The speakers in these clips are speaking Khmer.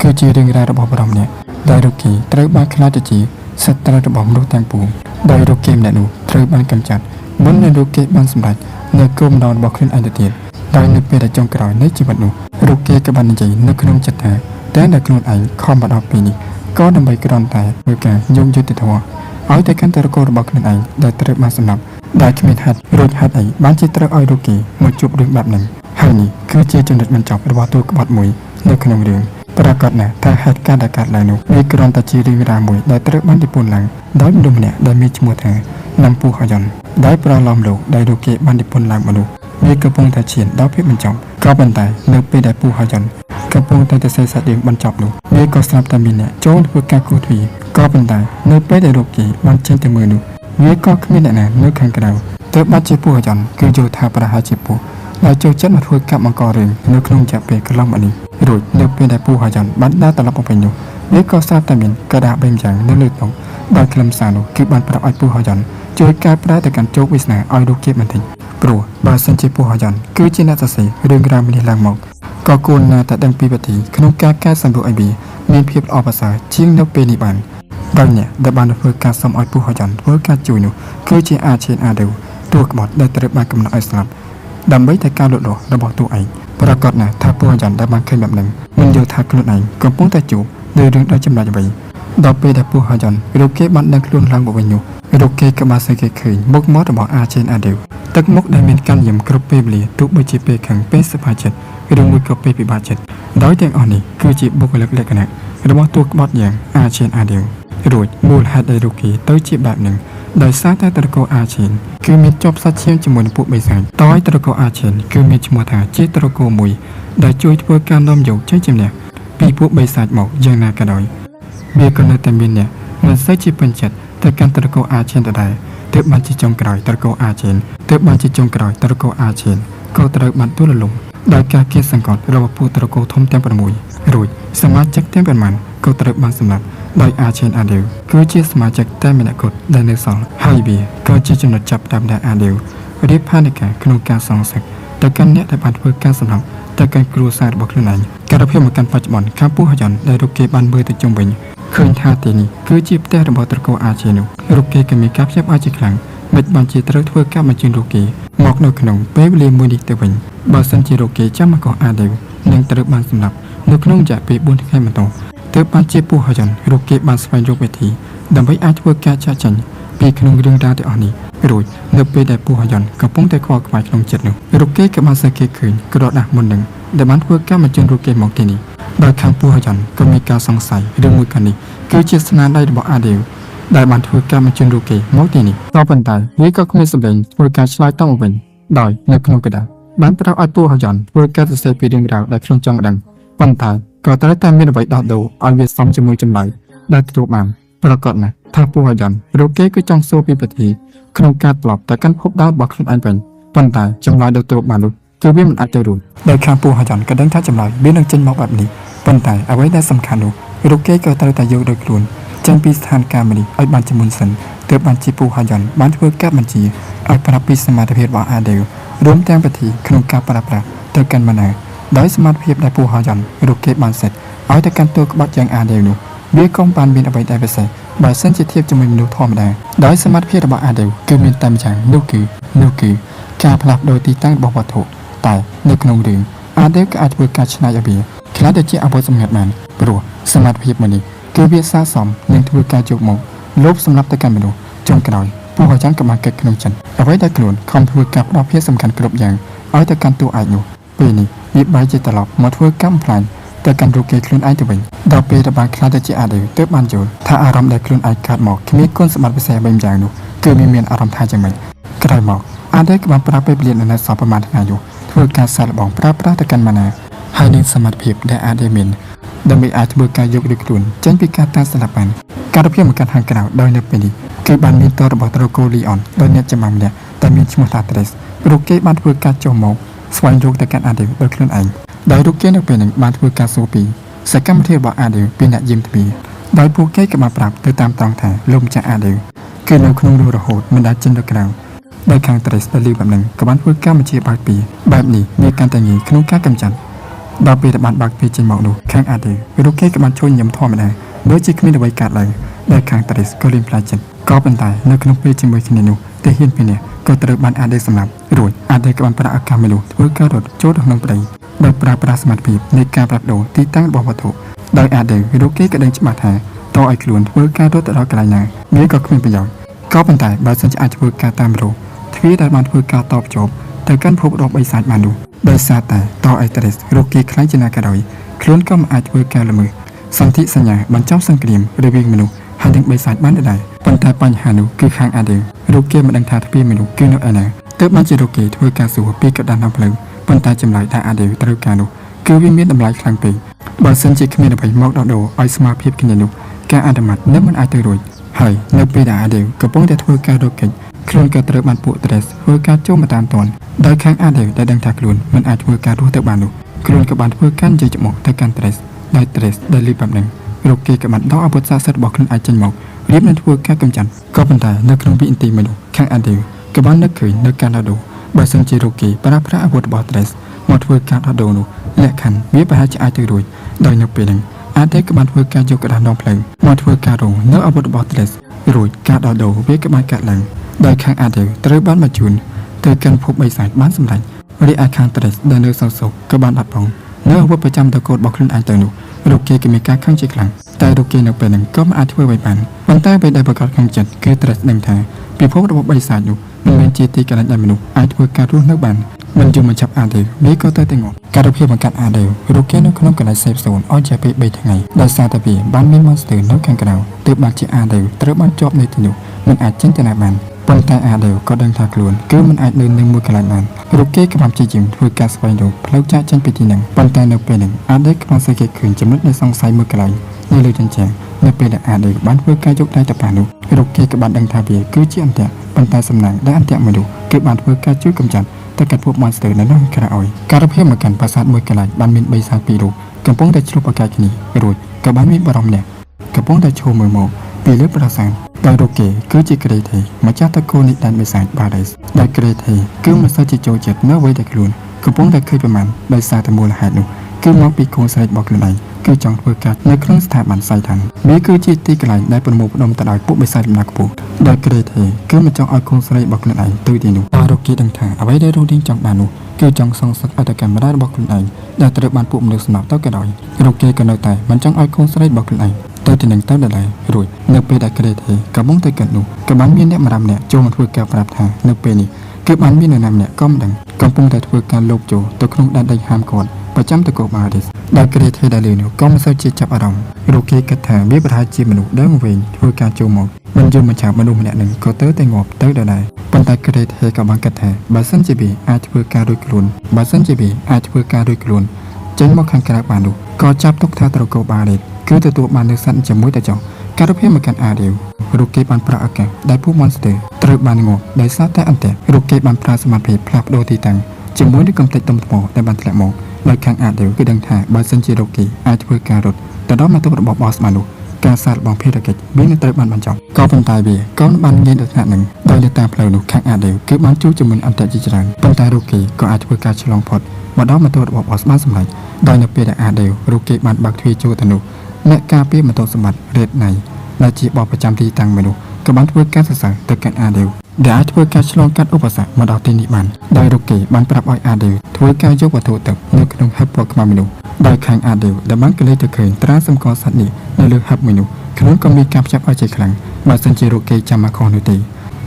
គឺជារឿងរ៉ាវរបស់បុរសម្នាក់ដែលរូបគេត្រូវបានក្លាយទៅជាសត្រូវរបស់មនុស្សទាំងពួងដោយរូបគេម្នាក់នោះត្រូវបានកម្ចាត់មុននឹងរូបគេបានសម្រេចនៅគោលបំណងរបស់ខ្លួនឯងទៅទៀតដោយនៅពេលដែលចុងក្រោយនៃជីវិតនោះរូបគេក៏បាននិយាយនៅក្នុងចិត្តថាតែដែលខ្លួនឯងខំមកដល់ពេលនេះក៏ដើម្បីគ្រាន់តែធ្វើការយោងយុត្តិធម៌ឲ្យតែកាន់តែរករបស់ខ្លួនឯងដែលត្រូវបានសម្លាប់ដោយគ្មានហេតុរួចហេតុអីបានជាត្រូវឲ្យរូបគេមកជួបរឿងបែបហ្នឹងហើយនេះគឺជាចំណុចបញ្ចប់របស់តួក្បត់មួយនៅក្នុងរឿងប្រាកដណាស់ថាហេតុការណ៍ដែលកើតឡើងនោះវាគ្រាន់តែជារឿងរ៉ាវមួយដែលត្រូវបាននិពន្ធឡើងដោយមនុស្សម្នាក់ដែលមានឈ្មោះថាណាំពូហយ៉ុនដោយប្រឡំលោកដែលរូបគេបាននិពន្ធឡើងមនុស្សវាកំពុងតែឈានដល់ភាពបញ្ចប់ក៏ប៉ុន្តែនៅពេលដែលពូហយ៉ុនកំពុងតែទៅសេសាច់រឿងបញ្ចប់នោះវាក៏ស្រាប់តែមានអ្នកចូលធ្វើការគោះទ្វារក៏ប៉ុន្តែនៅពេលដែលរូបគេបានចេញទៅមើលនោះវាក៏គ្មានអ្នកណានៅខាងក្រៅទើបបាត់ជាពូហយ៉ុនគឺយល់ថាប្រហែលជាពូដែលចូលចិត្តមកធ្វើកាប់បង្ករឿងនៅក្នុងរយៈពេលកន្លងមកនេះរួចនៅពេលដែលពូហយ៉ុនបានដើរត្រឡប់មកវិញនោះវាក៏ស្រាប់តែមានក្តារបីម្យ៉ាងនៅលើតុដោយខ្លឹមសារនោះគឺបានប្រាប់ឲ្យពូហយ៉ុនជួយកែប្រែទៅកាន់ជោគវាសនាឲ្យរូបគេបន្តិចព្រោះបើសិនជាពូហយ៉ុនគឺជាអ្នកសរសេររឿងរ៉ាវនេះឡើងមកក៏គួរណាស់តែដឹងពីវិធីក្នុងការកែសម្រួលឲ្យវាមានភាពល្អប្រសើរជាងនៅពេលនេះបានដោយអ្នកដែលបានធ្វើការសុំឲ្យពូហយ៉ុនធ្វើការជួយនោះគឺជាអាឈេនអាដេវតួក្បត់ដែលត្រូវបានកំណត់ឲ្យស្លាប់ដើម្បីតែការលូតលាស់របស់តួឯងប្រាកដណាស់ថាពូហយ៉ុនដែលបានឃើញបែបហ្នឹងមិនយល់ថាខ្លួនឯងកំពុងតែជួបនៅរឿងដ៏ចម្លែកអ្វីដល់ពេលដែលពូហយ៉ុនរូបគេបានដឹងខ្លួនឡើងមកវិញនោះរូបគេក៏បានសង្កេតឃើញមុខមាត់របស់អាឈេនអាដេវទឹកមុខដែលមានកាន់ញឹមគ្រប់ពេលវេលាទោះបីជាពេលខឹងពេលសប្បាយចិត្តឬមួយក៏ពេលពិបាកចិត្តដោយទាំងអស់នេះគឺជាបុគ្គលិកលក្ខណៈរបស់តួក្បត់យ៉ាងអាឈេនអាដេវរួចមូលហេតុដែលរូបគេទៅជាបែបហ្នឹងដោយសារតែត្រកូលអាឈេនគឺមានជាប់សាច់ឈាមជាមួយនឹងពួកបិសាចតយត្រកូលអាឈេនគឺមានឈ្មោះថាជាត្រកូលមួយដែលជួយធ្វើការនាំយកជ័យជំនះពីពួកបិសាចមកយ៉ាងណាក៏ដោយវាក៏នៅតែមានអ្នកមិនសូវជាពេញចិត្តទៅកាន់ត្រកូលអាឈេនដដែលទើបបានជាចុងក្រោយត្រកូលអាឈេនទើបបានជាចុងក្រោយត្រកូលអាឈេនក៏ត្រូវបានទូលលំដោយការគៀបសង្កត់របស់ពួកត្រកូលធំទាំង6រួចសមាជិកទាំងប៉ុន្មានក៏ត្រូវបានសម្លាប់ដោយអាឈេនអាដេវគឺជាសមាជិកតែម្នាក់គត់ដែលនៅសល់ហើយវាក៏ជាចំណុចចាប់ផ្ដើមដែលអាដេវរៀបផែនការក្នុងការសងសឹកទៅកាន់អ្នកដែលបានធ្វើការសម្លាប់ទៅកាន់គ្រួសាររបស់ខ្លួនឯងការភាពមកកាន់បច្ចុប្បន្នខាងពូហយ៉ុនដែលរូបគេបានមើលទៅជុំវិញឃើញថាទីនេះគឺជាផ្ទះរបស់ត្រកូលអាឈេននោះរូបគេក៏មានការភ្ញាក់ផ្អើលជាខ្លាំងមិនបានជាត្រូវធ្វើការបញ្ជូនរូបគេមកនៅក្នុងពេលវេលាមួយនេះទៅវិញបើសិនជារូបគេចាំមកកោះអាដេវនឹងត្រូវបានសម្លាប់នៅក្នុងរយៈពេល4ថ្ងៃបន្តទើបបានជាពូហយ៉ុនរូបគេបានស្វែងរកវិធីដើម្បីអាចធ្វើការចាកចេញពីក្នុងរឿងរ៉ាវទាំងអស់នេះរួចនៅពេលដែលពូហយ៉ុនកំពុងតែខ្វល់ខ្វាយក្នុងចិត្តនោះរូបគេក៏បានសង្កេតឃើញក្រដាសមុននឹងដែលបានធ្វើការបញ្ជូនរូបគេមកទីនេះដោយខាងពូហយ៉ុនក៏មានការសង្ស័យរឿងមួយខាងនេះគឺជាស្នាដៃរបស់អាដេវដែលបានធ្វើការបញ្ជូនរូបគេមកទីនេះក៏ប៉ុន្តែវាក៏គ្មានសម្លេងធ្វើការឆ្លើយតបមកវិញដោយនៅក្នុងក្រដាសបានប្រាប់ឲ្យពូហយ៉ុនធ្វើការសរសេរពីរឿងរ៉ាវដែលខ្លួនចង់ដឹងប៉ុន្តែក៏ត្រូវតែមានអ្វីដោះដូរឲ្យវាសមជាមួយចម្លើយដែលទទួលបានប្រកបណាស់ថាពូហយ៉ុនរូបគេគឺចង់សួរពីពិធីក្នុងការត្រឡប់ទៅកាន់ភពដើមរបស់ខ្លួនឯងវិញប៉ុន្តែចម្លើយដែលទទួលបាននោះគឺវាមិនអាចទៅរួចដោយខាងពូហយ៉ុនក៏ដឹងថាចម្លើយវានឹងចេញមកបែបនេះប៉ុន្តែអ្វីដែលសំខាន់នោះរូបគេក៏ត្រូវតែយកដោយខ្លួនចេញពីស្ថានភាពនេះឲ្យបានជាមុនសិនទើបបានជាពូហយ៉ុនបានធ្វើការបញ្ជាឲ្យប្រាប់ពីសមត្ថភាពរបស់អាដេវរួមទាំងពិធីក្នុងការប្រើប្រាស់ទៅកាន់ម៉ាណាដោយសមត្ថភាពដែលពូហយ៉ុនរូបគេបានសិតឲ្យទៅកាន់តួក្បត់យ៉ាងអាដេវនោះវាក៏បានមានអ្វីដែលពិសេសបើសិនជាធៀបជាមួយមនុស្សធម្មតាដោយសមត្ថភាពរបស់អាដេវគឺមានតែម្យ៉ាងនោះគឺការផ្លាស់ប្ដូរទីតាំងរបស់វត្ថុតែនៅក្នុងរឿងអាដេវក៏អាចធ្វើការច្នៃឲ្យវាក្លាយទៅជាអាវុធសម្ងាត់បានព្រោះសមត្ថភាពមួយនេះគឺវាស័ក្តិសមនឹងធ្វើការយកមកលោបសម្រាប់ទៅកាន់មនុស្សចុងក្រោយពូហយ៉ុនក៏បានគិតក្នុងចិត្តអ្វីដែលខ្លួនខំធ្វើការផ្ដល់ភាពសំខាន់គ្រប់យ៉ាងឲ្យទៅកាន់តួឯកនោះពេលនេះវាបែរជាត្រឡប់មកធ្វើកម្មផ្លាញទៅកាន់រូបគេខ្លួនឯងទៅវិញដល់ពេលដែលបានខ្លាចទៅជាអាដេវទើបបានយល់ថាអារម្មណ៍ដែលខ្លួនឯងកើតមកគ្មានគុណសម្បត្តិពិសេសអ្វីម្យ៉ាងនោះគឺមានអារម្មណ៍ថាយ៉ាងម៉េចក្រោយមកអាដេវក៏បានប្រើពេលវេលានៅសល់ប្រហែលថ្ងៃនោះធ្វើការសាកល្បងប្រើប្រាស់ទៅកាន់ម៉ាណាហើយនឹងសមត្ថភាពដែលអាដេវមានដើម្បីអាចធ្វើការយកឬខ្លួនចេញពីការតាមស្លាប់បានការភាពមកកាន់ខាងក្រៅដោយនៅពេលនេះគឺបានមានតរបស់ត្រកូលីអនដោយអ្នកចម្បាំងម្នាក់តែមានឈ្មោះថាត្រេសរូបគេបានធ្វើការចុះមកស្វែងរកទៅកាន់អាដេវដោយខ្លួនឯងដោយរូបគេនៅពេលនេះបានធ្វើការសួរពីសកម្មភាពរបស់អាដេវពីអ្នកយាមទ្វារដោយពួកគេក៏បានប្រាប់ទៅតាមត្រង់ថាលោកម្ចាស់អាដេវគឺនៅក្នុងនោះរហូតមិនដែលចេញទៅក្រៅដោយខាងត្រេសដែលលឺបែបហ្នឹងក៏បានធ្វើការបញ្ជាបើកពីបែបនេះវាកាន់តែងាយក្នុងការកម្ចាត់ ដល់ពេលដែលបានបើកទ្វារចេញមកនោះខាងអាដេរូគេក៏បានជួយញញឹមធម្មតាដូចជាគ្មានអ្វីកើតឡើងដែលខាងតេរីសក៏លេងផ្លាច់ចិត្តក៏ប៉ុន្តែនៅក្នុងពេលជាមួយគ្នានោះទាហានពីរនាក់ក៏ត្រូវបានអាដេសម្លាប់រួចអាដេក៏បានប្រាក់ឱកាសមនុស្សធ្វើការរត់ចូលទៅក្នុងព្រៃដោយប្រើប្រាស់សមត្ថភាពនៃការផ្លាស់ប្ដូរទីតាំងរបស់វត្ថុដោយអាដេរូគេក៏ដឹងច្បាស់ថាតឲ្យខ្លួនធ្វើការរត់ទៅដល់កន្លែងណាវាក៏គ្មានប្រយោជន៍ក៏ប៉ុន្តែបើសិនជាអាចធ្វើការតាមរោទ្វារដែលបានធ្វើការតបជប់ទៅកាន់ភពរបស់បិសាចបាននោះដោយសារតែតអេត្រេសរូគេខ្លាចជាណាក៏ដោយខ្លួនក៏មិនអាចធ្វើការល្មើសសន្ធិសញ្ញាបញ្ចប់សង្គ្រាមរវាងមនុស្សហើយនិងបិសាចបានដែរប៉ុន្តែបញ្ហានោះគឺខាងអាដេរូគេមិនដឹងថាទ្វារមនុស្សគឺនៅឯណាទើបបានជារូគេធ្វើការសួរពីកដានក្នុងផ្លូវប៉ុន្តែចម្លើយដែលអាដេត្រូវការនោះគឺវាមានតម្លៃខ្លាំងពេកបើសិនជាគ្មានអ្វីមកដោះដូរឲ្យស្មើភាពគ្នានោះការអនុម័តនឹងមិនអាចទៅរួចហើយនៅពេលដែលអាដេវកំពុងតែធ្វើការរកកិច្ចខ្លួនក៏ត្រូវបានពួកត្រេសធ្វើការចូលមកតាមទាន់ដោយខាងអាដេវដែលដឹងថាខ្លួនមិនអាចធ្វើការរស់ទៅបាននោះខ្លួនក៏បានធ្វើការនិយាយច្បោកទៅកាន់ត្រេសដោយត្រេសដែលលីបែបហ្នឹងរូបគេក៏បានដកអាវុធស័ក្តិសិទ្ធិរបស់ខ្លួនអាចចេញមករៀបនឹងធ្វើការកម្ចាត់ក៏ប៉ុន្តែនៅក្នុងវិនាទីមួយនោះខាងអាដេវក៏បាននឹកឃើញនៅការដោះដូរបើសិនជារូបគេប្រើប្រាស់អាវុធរបស់ត្រេសមកធ្វើការដោះដូរនោះលក្ខខណ្ឌវាប្រហែលជាអាចទៅរួចដោយនៅពេលហ្នឹងអាដេក៏បានធ្វើការយកក្តារដងផ្លូវមកធ្វើការរងនៅអាវុធរបស់ត្រេសរួចការដោះដូរវាក៏បានកាត់ឡើងដោយខាងអាដេវត្រូវបានបញ្ជូនទៅកាន់ភពបិសាចបានសម្រេចរីឯខាងត្រេសដែលនៅសងសុខក៏បានបាត់បង់នៅអាវុធប្រចាំត្រកូលរបស់ខ្លួនឯងទៅនោះរូបគេក៏មានការខឹងជាខ្លាំងតែរូបគេនៅពេលហ្នឹងក៏មិនអាចធ្វើអ្វីបានប៉ុន្តែអ្វីដែលប្រកាសក្នុងចិត្តគឺត្រេសដឹងថាពិភពរបស់បិសាចនោះមិនមែនជាទីកន្លែងដែលមនុស្សអាចធ្វើការរស់នៅបានមិនយូរមិនចាប់អាដេវវាក៏ទៅតែងាប់ការភាពបង្កាត់អាដេវរូបគេនៅក្នុងកន្លែង safe zone អស់រយៈពេល3ថ្ងៃដោយសារតែវាបានមាន monster នៅខាងក្រៅទើបបានជាអាដេវត្រូវបានជាប់នៅទីនោះមិនអាចចេញទៅណាបានប៉ុន្តែអាដេវក៏ដឹងថាខ្លួនគឺមិនអាចនៅនឹងមួយកន្លែងបានរូបគេក៏បានព្យាយាមធ្វើការស្វែងរកផ្លូវចាកចេញពីទីហ្នឹងប៉ុន្តែនៅពេលហ្នឹងអាដេវក៏បានសង្កេតឃើញចំណុចដែលសង្ស័យមួយកន្លែងនៅលើជញ្ជាំងនៅពេលដែលអាដេវបានធ្វើការយកដៃទៅប៉ះនោះរូបគេក៏បានដឹងថាវាគឺជាអន្ទាក់ប៉ុន្តែសំណាងដែលអន្ទាក់មួយនោះគឺបានធ្វើការជួយកម្ចាត់តែកាត់ពួក monster នៅក្នុងក្រៅឲ្យការភាពមកកាន់ប្រាសាទមួយកន្លែងបានមានបីសាពីររូបកំពុងតែឆ្លុះប្រកែកគ្នារួចក៏បានមានបរិមម្នាក់កំពុងតែឈរមើលមកពីលើប្រាសាទដោយរូបគេគឺជាក្រេថេម្ចាស់តកូលនៃដែនបិសាចបារ៉េសដោយក្រេថេគឺមិនសូវជាចូលចិត្តនៅអ្វីដែលខ្លួនកំពុងតែឃើញប្រមាណដោយសារតែមូលហេតុនោះគឺមកពីកូនស្រីរបស់ខ្លួនឯងគឺចង់ធ្វើការនៅក្នុងស្ថាប័នសៃឋានវាគឺជាទីកន្លែងដែលប្រមូលផ្ដុំទៅដោយពួកបិសាចលំដាប់ខ្ពស់ដោយក្រេថេគឺមិនចង់ឲ្យកូនស្រីរបស់ខ្លួនឯងទៅទីនោះតែរូបគេដឹងថាអ្វីដែលរូបនាងចង់បាននោះគឺចង់សងសឹកអត្តកម្មម្ដាយរបស់ខ្លួនឯងដែលត្រូវបានពួកមនុស្សសម្លាប់ទៅក៏ដោយរូបគេក៏នៅតែមិនចង់ឲ្យកូនស្រីរបស់ខ្លួនឯងទៅទីនឹងទៅដដែលរួចនៅពេលដែលក្រេថេកំពុងតែគិតនោះក៏បានមានអ្នកម្រាមអ្នកចូលមកធ្វើការប្រាប់ថានៅពេលនេះគឺបានមាននរណាម្នាក់ក៏មិនដឹងកំពុងតែធ្វើការលោបចូលទៅក្នុងដែនដីហាមឃាត់ប្រចាំតកោបារិសដោយក្រេថេដែលលឺនោះក៏មិនសូវជាចាប់អារម្មណ៍រូបគេគិតថាវាប្រហែលជាមនុស្សដើមវិញធ្វើការចូលមកមិនយូរមិនឆាប់មនុស្សម្នាក់នឹងក៏ទៅតែងាប់ទៅដដែលប៉ុន្តែក្រេថេក៏បានគិតថាបើសិនជាវាអាចធ្វើការរួចខ្លួនបើសិនជាវាអាចធ្វើការរួចខ្លួនចេញមកខាងក្រៅបាននោះក៏ចាប់ទុកថាត្រកូលបារិសគឺទទួលបាននូវសត្វជាមួយតែចុះការភាពមកកាន់អារាវរូបគេបានប្រាក់ឱកាសដែលពួក monster ត្រូវបានងាប់ដោយសារតែអន្ទាក់រូបគេបានប្រើសមត្ថភាពផ្លាស់ប្ដូរទីតាំងជាមួយនឹងកំទេចទុំថ្មដែលបានធ្លាក់មកដោយខាងអាដេវគឺដឹងថាបើសិនជារូបគេអាចធ្វើការរត់ទៅដល់បន្ទប់របស់បោះស្មាននោះការសាកល្បងភារកិច្ចវានឹងត្រូវបានបញ្ចប់ក៏ប៉ុន្តែវាក៏មិនបានងាយដល់ថ្នាក់នឹងដោយនៅតាមផ្លូវនោះខាងអាដេវគឺបានជួបជាមួយអន្ទាក់ជាច្រើនប៉ុន្តែរូបគេក៏អាចធ្វើការឆ្លងផុតមកដល់បន្ទប់របស់បោះស្មានសម្រេចដោយនៅពេលដែលអាដេវរូបគេបានបើកទ្វារចូលទៅនោះអ្នកការពារបន្ទប់សម្បត្តិរ៉េតណៃដែលជាបោះប្រចាំទីតាំងមួយនោះក៏បានធ្វើការសរសើរទៅកាន់អាដេវដែលអាចធ្វើការឆ្លងកាត់ឧបសគ្គមកដល់ទីនេះបានដោយរូបគេបានប្រាប់ឲ្យអាដេវធ្វើការយកវត្ថុទឹកនៅក្នុងហឹបពណ៌ខ្មៅមនុស្សដោយខាងអាដេវដែលបានកលេសទៅឃើញត្រាសម្គាល់សត្វនេះនៅលើហឹបមួយនោះខ្លួនក៏មានការផ្ចាប់ឲ្យជាខ្លាំងបើសិនជារូបគេចាំមកខុសនោះទ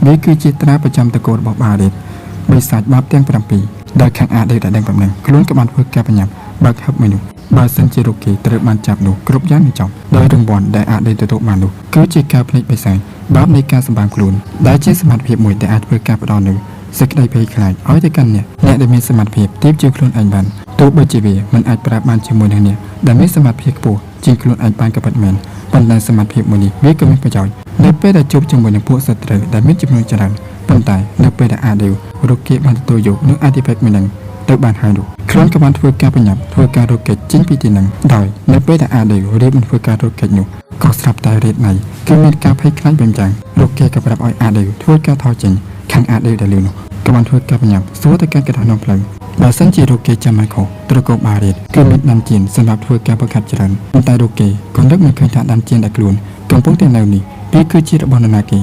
េវាគឺជាត្រាប្រចាំតកូលរបស់បារ៉េតបិសាចបាបទាំង7ដោយខាងអាដេវដែលដឹងប៉ុណ្ណឹងខ្លួនក៏បានធ្វើការបញ្ញាប់បើកហឹបមួយនោះបើសិនជារូបគេត្រូវបានចាប់នោះគ្រប់យ៉ាងនឹងចប់ដោយរង្វាន់ដែលអាដេវទទួលបាននោះគឺជាការភ្លេចបិសាចបាបនៃការសម្បានខ្លួនដែលជាសមត្ថភាពមួយដែលអាចធ្វើការផ្ដល់នូវសេចក្តីភ័យខ្លាចឲ្យទៅកាន់អ្នកអ្នកដែលមានសមត្ថភាពទៀបជាងខ្លួនឯងបានទោះបីជាវាមិនអាចប្រាប់បានជាមួយនឹងអ្នកដែលមានសមត្ថភាពខ្ពស់ជាងខ្លួនឯងបានក៏ពិតមែនប៉ុន្តែសមត្ថភាពមួយនេះវាក៏មានប្រយោជន៍នៅពេលដែលជួបជាមួយនឹងពួកសត្រូវដែលមានចំនួនច្រើនប៉ុន្តែនៅពេលដែលអាដេវរូបគេបានទទួលយកនូវ artifact មួយនឹងទៅបានហើយនោះខ្លួនក៏បានធ្វើការបញ្ញាប់ធ្វើការរកកិច្ចចេញពីទីនឹងដោយនៅពេលដែលអាដេវរៀបនឹងធ្វើការរកកិច្ចនោះក៏ស្រាប់តែរេតណៃគឺមានការភ័យខ្លាចបែបយ៉ាងរូបគេក៏ប្រាប់ឲ្យអាដេវធ្វើការថយចេញខាងអាដេវដែលលឺនោះក៏បានធ្វើការបញ្ញាប់សួរទៅកាន់កណ្ដាលក្នុងផ្លូវ បើសិនជារូបគេចាំមិនខុសត្រកូលបារ៉េតគឺមាន dungeon សម្រាប់ធ្វើការប្រកាសច្រើនប៉ុន្តែរូបគេក៏នឹកមិនឃើញថា dungeon ដែលខ្លួនកំពុងតែនៅនេះវាគឺជារបស់នរណាគេ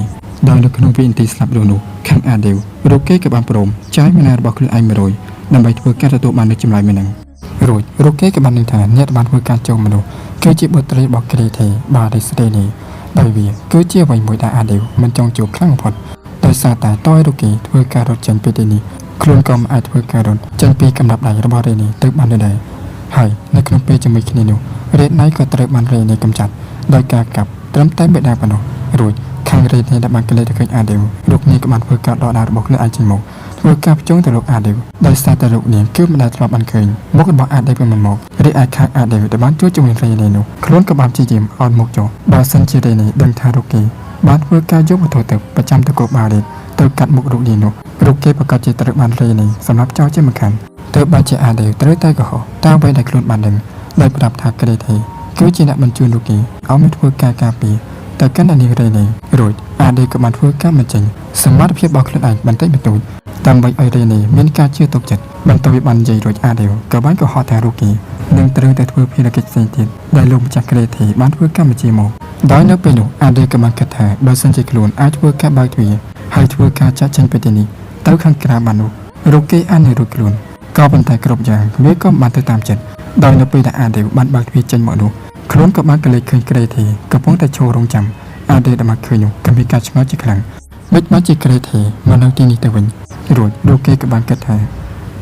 ដោយនៅក្នុងវិនាទីស្លាប់រស់នោះខាងអាដេវរូបគេក៏បានព្រមចាយ mana របស់ខ្លួនឯង100ដើម្បីធ្វើការទទួលបាននូវចម្លើយមួយនឹងរួចរូបគេក៏បាននឹងថាអ្នកដែលបានធ្វើការចូលមនុស្សគឺជាបុត្រីរបស់ក្រេថេបារិស្តេនីដោយវាគឺជាអ្វីមួយដែលអាដេវមិនចង់ជួបខ្លាំងបំផុតដោយសារតែតយរូបគេធ្វើការរត់ចេញពីទីនេះខ្លួនក៏មិនអាចធ្វើការរត់ចេញពីកំណប់ដៃរបស់រេនីទៅបានដែរហើយនៅក្នុងពេលជាមួយគ្នានោះរេណៃក៏ត្រូវបានរេនីកម្ចាត់ដោយការកាប់ត្រឹមតែបេដាប៉ុណ្ណោះរួចខាងរេនីដែលបានក្លែកទៅឃើញអាដេវលោកនេះក៏បានធ្វើការដកដាវរបស់ខ្លួនឯងចេញមកធ្វើការភ្ជង់ទៅលោកអាដេវដោយសារតែលោកនាងគឺមិនដែលធ្លាប់បានឃើញមុខរបស់អាដេវពីមុនមករីឯខាងអាដេវដែលបានជួយជំនួយរេនីនោះខ្លួនក៏បានព្យាយាមអោនមុខចុះបើសិនជារេនីដឹងថាលោកគេបានធ្វើការយកវត្ថុទៅប្រចាំតកោបារ៉េតទៅកាត់មុខលោកនាងនោះរូបគេប្រកាសជាត្រូវបានរេនីសម្រាប់ចោលជាមិនខានទើបបានជាអាដេវត្រូវតែកុហកតាមអ្វីដែលខ្លួនបានដឹងដោយប្រាប់ថាក្រេថេគឺជាអ្នកបញ្ជូនលោកគេឲ្យមកធ្វើការការពារទៅកាន់អានាងរេនីរួចអាដេវក៏បានធ្វើការបញ្ចេញសមត្ថភាពរបស់ខ្លួនឯងបន្តិចបន្តួចដើម្បីឲ្យរេនីមានការជឿទុកចិត្តបន្ទាប់ពីបាននិយាយរួចអាដេវក៏បានកុហកថារូបគេនឹងត្រូវតែធ្វើភារកិច្ចផ្សេងទៀតដែលលោកម្ចាស់ក្រេថេបានធ្វើកម្មជាមកដោយនៅពេលនោះអាដេវក៏បានគិតថាបើសិនជាខ្លួនអាចធ្វើការបើកទ្វារហើយធ្វើការចាក់ចេញពីទីនេះទៅខាងក្រៅបាននោះរូបគេអាចនឹងរួចខ្លួនក៏ប៉ុន្តែគ្រប់យ៉ាងវាក៏មិនបានទៅតាមចិត្តដោយនៅពេលដែលអាដេវបានបើកទ្វារចេញមកនោះខ្លួនក៏បានក៏លេចឃើញក្រេថេកំពុងតែឈររងចាំអាដេវដែលមកឃើញនោះក៏មានការឆ្ងល់ជាខ្លាំងមិនបានជាក្រេថេមកនៅទីនេះទៅវិញរួចរូបគេក៏បានគិតថា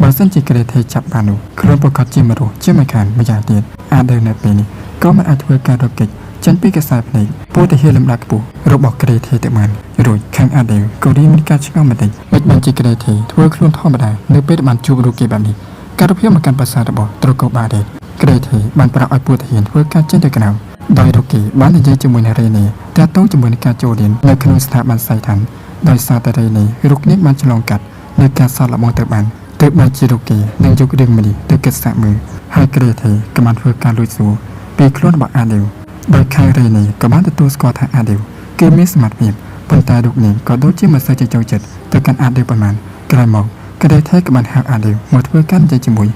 បើសិនជាក្រេថេចាប់បាននោះខ្លួនប្រកាសជាមរស់ជាមិនខានម្យ៉ាងទៀតអាដេវនៅពេលនេះក៏មិនអាចធ្វើការរកកិច្ចចេញពីកសែភ្នែកពោធិហេលំដាប់ខ្ពស់របស់ក្រេថេទៅបានរួចខាងអាដេវក៏រៀងមានការឆ្ងល់បន្តិចមិនបានជាក្រេថេធ្វើខ្លួនធម្មតានៅពេលដែលបានជួបរូបគេបែបនេះការភាពមកកាន់ប្រាសាទរបស់ត្រកូលបារ៉េតក្រេថេបានប្រាប់ឲ្យពួកទាហានធ្វើការចេញទៅក្រៅដោយរូបគេបាននិយាយជាមួយនឹងរេនីតាក់ទងជាមួយនឹងការចូលរៀននៅក្នុងស្ថាប័នសៃឋានដោយសារតែរេនីរូបនេះបានឆ្លងកាត់នៅការសល់ល្បងទៅបានទើបបានជារូបគេនឹងយករឿងមួយនេះទៅគិតសាកមើលហើយក្រេថេក៏បានធ្វើការលួចសួរពីខ្លួនរបស់អាដេវដោយខាងរេនីក៏បានទទួលស្គាល់ថាអាដេវគឺមានសមត្ថភាពប៉ុន្តែរូបនេះក៏ដូចជាមិនសូវជាចូលចិត្តទៅកាន់អាដេវប៉ុន្មានក្រោយមកក្រេថេក៏បានហៅអាដេវមកធ្វើការនិយាយជាមួយ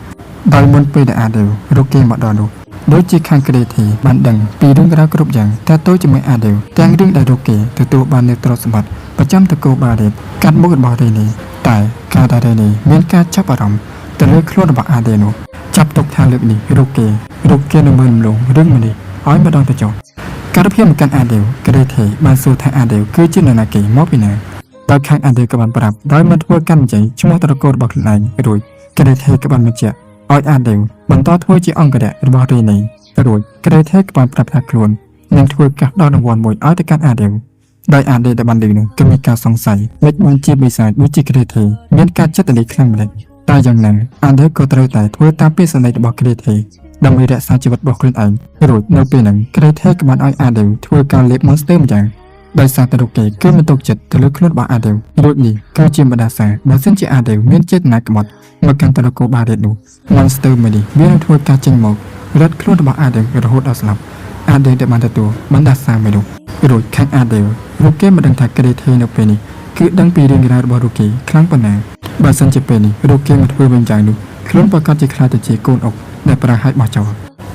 ដោយមុនពេលដែលអាដេវរូបគេមកដល់នោះដូចជាខាងក្រេថេបានដឹងពីរឿងរ៉ាវគ្រប់យ៉ាងតាក់ទងជាមួយអាដេវទាំងរឿងដែលរូបគេទទួលបាននូវទ្រព្យសម្បត្តិប្រចាំតកូលបារ៉េតកាត់មុខរបស់រេនីតែការដែលរេនីមានការចាប់អារម្មណ៍ទៅលើខ្លួនរបស់អាដេវនោះចាប់ទុកថាលើកនេះរូបគេរូបគេនឹងមើលរំលងរឿងមួយនេះឲ្យម្ដងទៅចុះការភាពមកកាន់អាដេវក្រេថេបានសួរថាអាដេវគឺជានរណាគេមកពីណាដោយខាងអាដេវក៏បានប្រាប់ដោយមិនធ្វើកាន់និយាយឈ្មោះត្រកូលរបស់ខ្លួនឯងរួចក្រេថេក៏បានបញ្ជាក់ឲ្យអាដេវបន្តធ្វើជាអង្គរៈរបស់រេនីរួចក្រេថេក៏បានប្រាប់ថាខ្លួននឹងធ្វើការដល់រង្វាន់មួយឲ្យទៅកាន់អាដេវដោយអាដេវដែលបានឮនោះក៏មានការសង្ស័យមិនបានជាបិសាចដូចជាក្រេថេមានការចិត្តលិខ្លាំងម្ល៉េះតែយ៉ាងណាអាដេវក៏ត្រូវតែធ្វើតាមពាក្យសម្ដីរបស់ក្រេថេដើម្បីរក្សាជីវិតរបស់ខ្លួនឯងរួចនៅពេលហ្នឹងក្រេថេក៏បានឲ្យអាដេវធ្វើការលេប monster ម្យ៉ាងដោយសារតែរូបគេគឺមិនទុកចិត្តទៅលើខ្លួនរបស់អាដេវរួចនេះគឺជាបណ្ដាសាបើសិនជាអាដេវមានចេតនាក្បត់មកកាន់ត្រកូលបារ៉េតនោះ monster មួយនេះវានឹងធ្វើការចេញមករត់ខ្លួនរបស់អាដេវរហូតដល់ស្លាប់អាដេវដែលបានទទួលបណ្ដាសាមួយនោះរួចខាងអាដេវរូបគេមិនដឹងថាក្រេថេនៅពេលនេះគឺដឹងពីរឿងរ៉ាវរបស់រូបគេខ្លាំងប៉ុណ្ណាបើសិនជាពេលនេះរូបគេមកធ្វើវិញយ៉ាងនោះខ្លួនប្រកាសជាខ្លាចទៅជាកូនអុកដែលប្រើឲ្យបោះចោល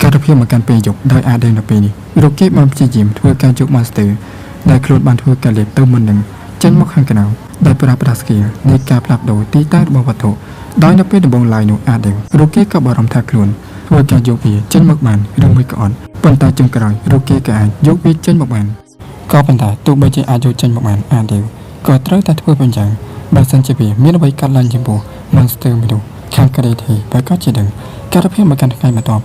ការភាពមកកាន់ពេលយប់ដោយអាដេវនៅពេលនេះរូបគេបានព្យាយាមធ្វើការយក monster ដែលខ្លួនបានធ្វើការលេបទៅមុននឹងចេញមកខាងក្រៅដោយប្រើប្រាស់ skill នៃការផ្លាស់ប្ដូរទីតាំងរបស់វត្ថុដោយនៅពេលដំបូងឡើយនោះអាដេវរូបគេក៏បារម្ភថាខ្លួនធ្វើការយកវាចេញមកបានឬមួយក៏អត់ប៉ុន្តែចុងក្រោយរូបគេក៏អាចយកវាចេញមកបានក៏ប៉ុន្តែទោះបីជាអាចយកចេញមកបានអាដេវក៏ត្រូវតែធ្វើវិញយ៉ាងបើសិនជាវាមានអ្វីកាត់ឡើងចំពោះ monster មួយនោះខាងក្រេថេបើក៏ជាដឹងការភាពមកកាន់ថ្ងៃបន្ទាប់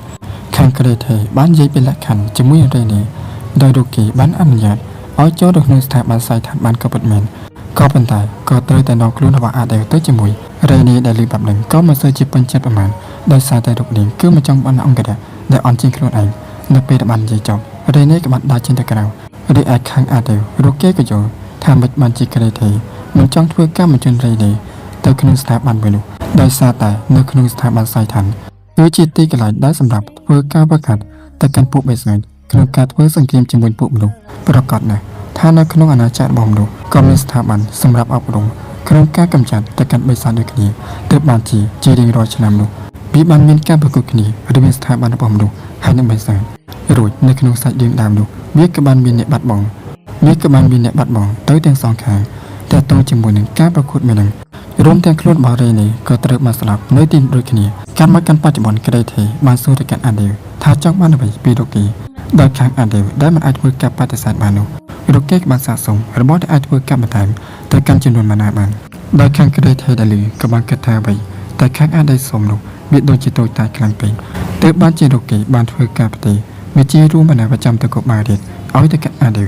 ខាងក្រេថេបាននិយាយពីលក្ខខណ្ឌជាមួយនឹងរេនីដោយរូបគេបានអនុញ្ញាតឲ្យចូលទៅក្នុងស្ថាប័នសាយឋានបានក៏ពិតមែនក៏ប៉ុន្តែក៏ត្រូវតែនាំខ្លួនរបស់អាដេវទៅជាមួយរេនីដែលលឺបែបនឹងក៏មិនសូវជាពេញចិត្តប្រហែលដោយសារតែរូបនាងគឺមិនចង់បានអង្គរៈដែលអន់ជាងខ្លួនឯងនៅពេលដែលបាននិយាយចប់រេនីក៏បានដើរចេញទៅក្រៅរីឯខាងអាដេវរូបគេក៏យល់ថាមិនបានជាក្រេថេមិនចង់ធ្វើកម្មបញ្ជនរេនីទៅក្នុងស្ថាប័នមួយនោះដោយសារតែនៅក្នុងស្ថាប័នសាយឋានគឺជាទីកន្លែងដែលសម្រាប់ធ្វើការវឹកហាត់ទៅកាន់ពួកបិសាចក្នុងការធ្វើសង្គ្រាមជាមួយពួកមនុស្សប្រកាសណាស់ថានៅក្នុងអាណាចក្ររបស់មនុស្សក៏មានស្ថាប័នសម្រាប់អប់រំ ក្នុងការកម្ចាត់ទៅកាន់បិសាចដូចគ្នាទើបបានជាជារៀងរាល់ឆ្នាំនោះវាបានមានការប្រកួតគ្នារវាងស្ថាប័នរបស់មនុស្សហើយនិងបិសាចរួចនៅក្នុងសាច់រឿងដើមនោះវាក៏បានមានអ្នកបាត់បង់វាក៏បានមានអ្នកបាត់បង់ទៅទាំងសងខាងតែតងជាមួយនឹងការប្រកួតមួយនឹងរួមទាំងខ្លួនរបស់រេនីក៏ត្រូវបានស្លាប់នៅទីនោះដូចគ្នាកាន់មកកាន់បច្ចុប្បន្នក្តីទេបានសួរទៅកាន់អាដេវថាចង់បានអ្វីពីរ៉ូគីដោយខាងអាដេវដែលមិនអាចធ្វើការបដិសេធបាននោះរ៉ូគីក៏បានសាកសុំរបស់ដែលអាចធ្វើការបន្ថែមទៅកាន់ចំនួនម៉ាណាបានដោយខាងក្តីទេដែលលឺក៏បានគិតថាអ្វីតែខាងអាដេវសុំនោះវាដូចជាតូចតាចខ្លាំងពេកទើបបានជារ៉ូគីបានធ្វើការប្រទេសវាជារួមបណ្ណាប្រចាំទៅកុមារទៀតឲ្យទៅកាន់អាដេវ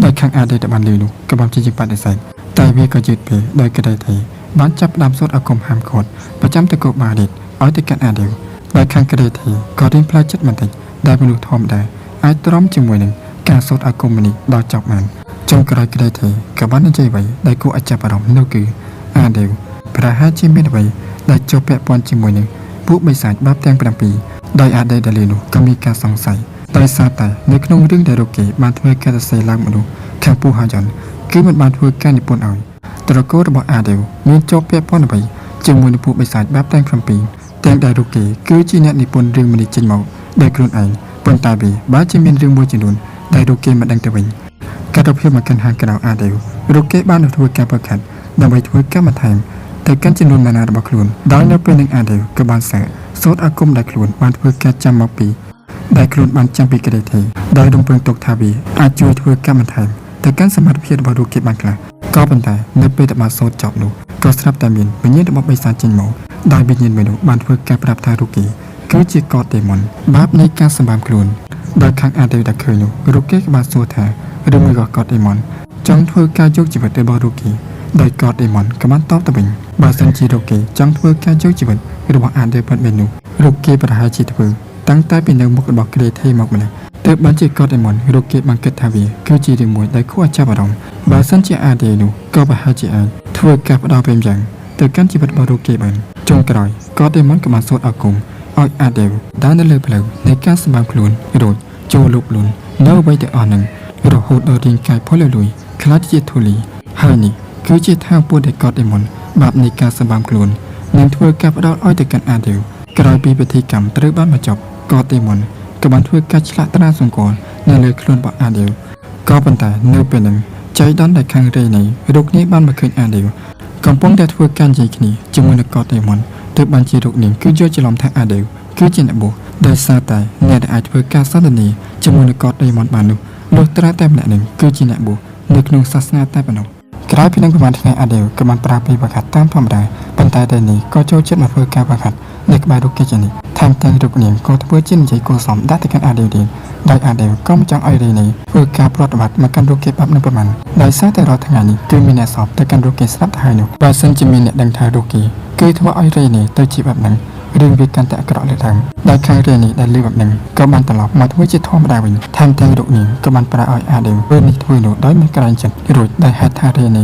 ដោយខាងអាដេវដែលបានលឺនោះក៏បានជាជាបដិសេធតែវាក៏យឺតពេកដោយក្តីទេបានចាប់ផ្ដើមសូត្រអាគមហាមឃាត់ប្រចាំទៅកុមារទៀតឲ្យទៅកាន់អាដេវដោយខាងក្តីទេក៏រៀនផ្លែចិត្តបន្តិចដែលមនុស្សធម្មតាអាចទ្រាំជាមួយនឹងការសូត្រអាគមនេះដល់ចប់បានចុងក្រោយក្តីទេក៏បាននិយាយអ្វីដែលគួរឲ្យចាប់អារម្មណ៍នោះគឺអាដេវប្រហែលជាមានអ្វីដែលជាប់ពាក់ព័ន្ធជាមួយនឹងពួកបិសាចបាបទាំង7ដោយអាដេវដែលលឺនោះក៏មានការសង្ស័យដោយសារតែនៅក្នុងរឿងដែលរ៉ូគេបានធ្វើការសរសេរឡើងមនុស្សខាងពូហាយ៉ុនគឺមិនបានធ្វើការនិពន្ធឲ្យត្រកូលរបស់អាដេវមានជាប់ពាក់ព័ន្ធអ្វីជាមួយនឹងពួកបិសាចបាបទាំង7ទាំងដែលរ៉ូគេគឺជាអ្នកនិពន្ធរឿងមនេះចេញមកដោយខ្លួនឯងប៉ុន្តែវាបើជាមានរឿងមួយចំនួនដែលរ៉ូគេមិនដឹងទៅវិញការទៅភាពមកកាន់ហាងក្រៅអាដេវរ៉ូគេបានធ្វើការប្រកាសដើម្បីធ្វើការបន្ថែមទៅកាន់ចំនួនម៉ាណារបស់ខ្លួនដោយនៅពេលនឹងអាដេវក៏បានសើសូត្រអាគមដែលខ្លួនបានធ្វើការចាំមកពីដែលខ្លួនបានចាំពីក្តីទេដោយរំពឹងទុកថាវាអាចជួយធ្វើការបន្ថែមទៅកាន់សមត្ថភាពរបស់រូបគេបានខ្លះក៏ប៉ុន្តែនៅពេលដែលបានសូត្រចប់នោះក៏ស្រាប់តែមានវិញ្ញាណរបស់បិសាចចេញមកដោយវិញ្ញាណមួយនោះបានធ្វើការប្រាប់ថារូបគេគឺជាកតដេមុនបាបនៃការសម្បាមខ្លួនដោយខាងអាដេវដែលឃើញនោះរូបគេក៏បានសួរថាឬមួយក៏កតដេមុនចង់ធ្វើការយកជីវិតរបស់រូបគេដោយកតដេមុនក៏បានតបទៅវិញបើសិនជារូបគេចង់ធ្វើការយកជីវិតរបស់អាដេវពិតមែននោះរូបគេប្រហែលជាធ្វើតាំងតែពីនៅមុខរបស់ក្រេថេមកម្លេះទើបបានជាកតដេមុនរូបគេបានគិតថាវាគឺជារឿងមួយដែលគួរឲ្យចាប់អារម្មណ៍បើសិនជាអាដេនោះក៏ប្រហែលជាអាចធ្វើការផ្ដល់ពេលយ៉ាងទៅកាន់ជីវិតរបស់រូបគេបានចុងក្រោយកតដេមុនក៏បានសូត្រអគុំឲ្យអាដេវដើរនៅលើផ្លូវនៃការសម្បាមខ្លួនរួចចូលលុបលុននៅអ្វីទាំងអស់នឹងរហូតដល់រាងកាយផុលលួយខ្លាចជាធូលីហើយនេះគឺជាថាពួកដែលកតដេមុនបាបនៃការសម្បាមខ្លួននឹងធ្វើការផ្ដល់ឲ្យទៅកាន់អាដេវក្រោយពីពិធីកម្មត្រូវបានបញ្ចប់កតដេមុនក៏បានធ្វើការឆ្លាក់ត្រាសង្គលនៅលើខ្លួនរបស់អាដេវក៏ប៉ុន្តែនៅពេលហ្នឹងចៃដន្យដែលខាងរេនីរូបនេះបានមកឃើញអាដេវកំពុងតែធ្វើការនិយាយគ្នាជាមួយនឹងកតដេមុនទើបបានជារូបនេះគឺយល់ច្រឡំថាអាដេវគឺជាអ្នកបួសដោយសារតែអ្នកដែលអាចធ្វើការសន្ទនាជាមួយនឹងកតដេមុនបាននោះលុះត្រាតែម្នាក់នឹងគឺជាអ្នកបួសនៅក្នុងសាសនាតែប៉ុណ្ណោះក្រោយពីនឹងប្រហែលថ្ងៃអាដេវក៏បានប្រើពេលវឹកហាត់តាមធម្មតាប៉ុន្តែតែនេះក៏ចូលចិត្តមកធ្វើការវឹកហាត់នៅក្បែររូបគេជានេះថែមទាំងរូបនាងក៏ធ្វើជានិយាយគួរសមដាក់ទៅកាន់អាដេវទៀតដោយអាដេវក៏មិនចង់ឲ្យរេនីធ្វើការប្រតិបត្តិមកកាន់រូបគេបាប់នឹងប្រមាណដោយសារតែរាល់ថ្ងៃនេះគឺមានអ្នកសពទៅកាន់រូបគេស្រាប់ទៅហើយនោះបើសិនជាមានអ្នកដឹងថារូបគេគឺធ្វើឲ្យរេនីទៅជាបែបហ្នឹងរឿងវាកាន់តែអាក្រក់លើកឡើងដោយខាងរេនីដែលលឺបែបហ្នឹងក៏បានត្រឡប់មកធ្វើជាធម្មតាវិញថែមទាំងរូបនាងក៏បានប្រើឲ្យអាដេវធ្វើនេះធ្វើនោះដោយមិនក្រែងចិត្តរួចដោយហេតុថារេនី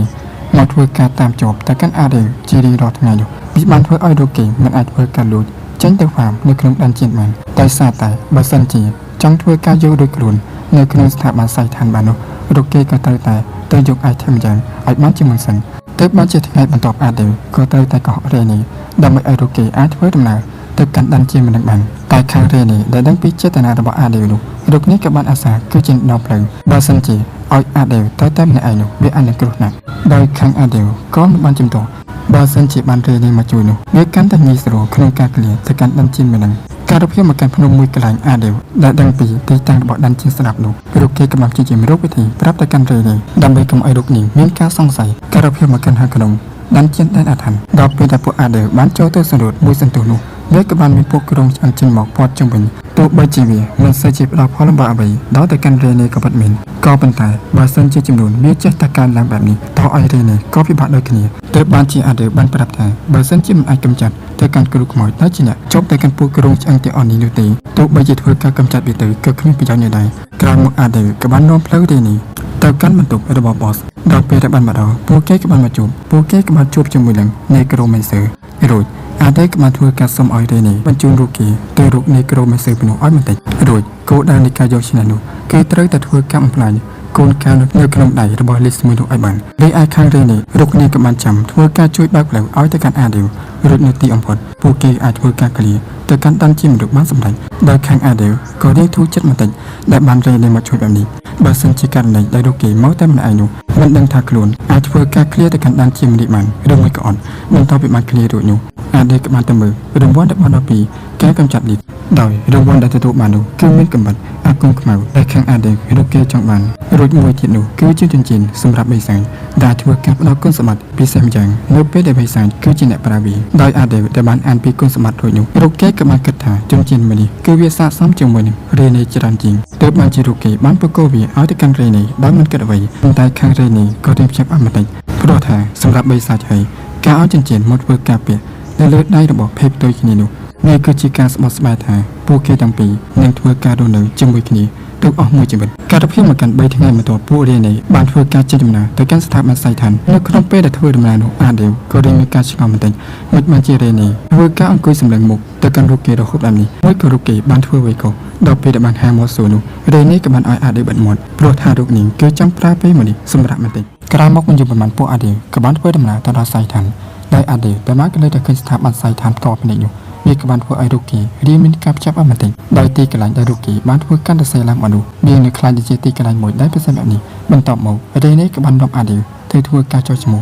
មកធ្វើការតាមជាប់ទៅកាន់អាដេវជារៀងរាល់ថ្ងៃនោះវាបានធ្វើឲ្យរូបគេមិនអាចធ្វើការលួចចេញទៅហ្វាមនៅក្នុង dungeon បានដោយសារតែបើសិនជាចង់ធ្វើការយករួចខ្លួននៅក្នុងស្ថាប័នសៃឋានបាននោះរូបគេក៏ត្រូវតែទៅយក item យ៉ាងឲ្យបានជាមុនសិនទើបបានជាថ្ងៃបន្ទាប់អាដេវក៏ត្រូវតែកុហករេនីដើម្បីឲ្យរូបគេអាចធ្វើដំណើរទៅកាន់ dungeon មិននឹងបានតែខាងរេនីដែលដឹងពីចេតនារបស់អាដេវនោះរូបនេះក៏បានអាសាគឺជាដងផ្លូវបើសិនជាឲ្យអាដេវទៅតែម្នាក់ឯងនោះវាអាចនឹងគ្រោះថ្នាក់ដោយខាងអាដេវក៏មិនបានជំទាស់បើសិនជាបានរេនីមកជួយនោះវាកាន់តែងាយស្រួលក្នុងការក្លៀទៅកាន់ dungeon មួយនឹងការរកភាពមកកាន់ភ្នំមួយកន្លែងអាដេវដែលដឹងពីទីតាំងរបស់ dungeon ស្រាប់នោះរូបគេកំពុងជាជារកវិធីប្រាប់ទៅកាន់រេនីដើម្បីកុំឲ្យរូបនេះមានការសង្ស័យការរកភាពមកកាន់ហាក្នុង dungeon ដែនអាថ៌ដល់ពេលដែលពួកអាដេវបានចូលទៅសម្រួតមួយសន្ទុះនោះវាក៏បានមានពួកក្រុងឆ្អឹងចេញមកព័ទ្ធជុំវិញទោះបីជាវាមិនសូវជាផ្ដល់ផលលំបាកអ្វីដល់ទៅកាន់រេនីក៏ពិតមែនក៏ប៉ុន្តែបើសិនជាចំនួនវាចេះតែកើនឡើងបែបនេះតោះឲ្យរេនីក៏ពិបាកដូចគ្នាទើបបានជាអាដេវបានប្រាប់ថាបើសិនជាមិនអាចកម្ចាត់ទៅកាន់គ្រូខ្មោចដែលជាអ្នកជប់ទៅកាន់ពួកក្រុងឆ្អឹងទាំងអស់នេះនោះទេទោះបីជាធ្វើការកម្ចាត់វាទៅក៏គ្មានប្រយោជន៍នោះដែរក្រោយមកអាដេវក៏បាននាំផ្លូវរេនីទៅកាន់បន្ទប់របស់ boss ដល់ពេលដែលបានមកដល់ពួកគេក៏បានមកជួបពួកគេក៏បានជួបជាមួយនឹង Necromancer រួចអាដេក៏បានធ្វើការសុំឲ្យរេនីបញ្ជូនរូបគេទៅរូប Necromancer នោះឲ្យបន្តិចរួចគោលដៅនៃការយកឈ្នះនោះគេត្រូវតែធ្វើការបំផ្លាញគ កូនកែវនៅក្នុងដៃរបស់លីសមួយនោះឲ្យបានរីឯខាងរេនេះរុកនេះក៏បានចាំធ្វើការជួយបើកផ្លូវឲ្យទៅកាន់អាឌីវរួចនៅទីបំផុតពួកគេអាចធ្វើការ clear ទៅកាន់ដានជាមនុស្សបានសម្រេចដោយខាងអាឌីវក៏រៀងធូរចិត្តបន្តិចដែលបានរេនេះមកជួយបែបនេះបើសិនជាករណីដែលរុកគេមកតែម្នាក់ឯងនោះមិនដឹងថាខ្លួនអាចធ្វើការ clear ទៅកាន់ដានជាមនុស្សបានឬមួយក៏អត់បន្ទាប់ពីបាន clear រួចនោះអាឌីវក៏បានទៅមើលរង្វាន់ដែលបានដល់ពីការកម្ចាត់លីសដោយរង្វាន់ដែលទទួលបាននោះគឺមានកម្រិតអាគមខ្មៅដែលខាងអាឌីវរុកគេចង់បានរួចមួយទៀតនោះគឺជាចិញ្ចៀនសម្រាប់បិសាចដែលធ្វើការផ្ដល់គុណសម្បត្តិពិសេសម្យ៉ាងនៅពេលដែលបិសាចគឺជាអ្នកប្រើវាដោយអាឌីវដែលបានអានពីគុណសម្បត្តិរួចនោះរុកគេក៏បានគិតថាចិញ្ចៀនមួយនេះគឺវាស័ក្តិសមជាមួយនឹងរេនីច្រើនជាងទើបបានជារុកគេបានប្រកល់វាឲ្យទៅកាន់រេនីដោយមិនគិតអ្វីប៉ុន្តែខាងរេនីក៏រៀបចាប់អស់បន្តិចព្រោះថាសម្រាប់បិសាចហើយការឲ្យចិញ្ចៀនមកធ្វើការពាក់នៅលើដៃរបស់ភេទផ្ទុយគ្នានោះវាគឺជាការស្បោះស្បែកថាពួកគេទាំងពីរនឹងធ្វើការរស់នៅជាមួយគ្នាទៅអស់មួយជីវិតការភាពមកកាន់3ថ្ងៃបន្ទាប់ពួករានីបានធ្វើការចេញដំណើរទៅកាន់ស្ថាប័នសៃឋាននៅក្នុងពេលដែលធ្វើដំណើរនោះអាដេវក៏រៀងមានការឆ្ងល់បន្តិចមិនបានជារេនីធ្វើការអង្គុយសម្លឹងមុខទៅកាន់រូបគេរហូតបែបនេះមួយក៏រូបគេបានធ្វើអ្វីក៏ដល់ពេលដែលបានហាមាត់សួរនោះរេនីក៏បានឲ្យអាដេវបិទមាត់ព្រោះថារូបនាងគឺចង់ប្រើពេលមួយនេះសម្រាប់បន្តិចក្រោយមកមិនយូរប៉ុន្មានពួកអាដេវក៏បានធ្វើដំណើរទៅដល់សៃឋានដោយអាដេវតែមកក៏លើតែឃើញស្ថាប័នសៃឋានផ្ទាល់ភ្នែកនោះវាក៏បានធ្វើឲ្យរូបគេរៀងមានការផ្ចាប់អស់បន្តិចដោយទីកន្លែងដែលរូបគេបានធ្វើកាន់តែសេឡើងមកនោះវានៅខ្លាចទៅជាទីកន្លែងមួយដែលពិសេសបែបនេះបន្ទាប់មករេនីក៏បាននាំអាដេវទៅធ្វើការចុះឈ្មោះ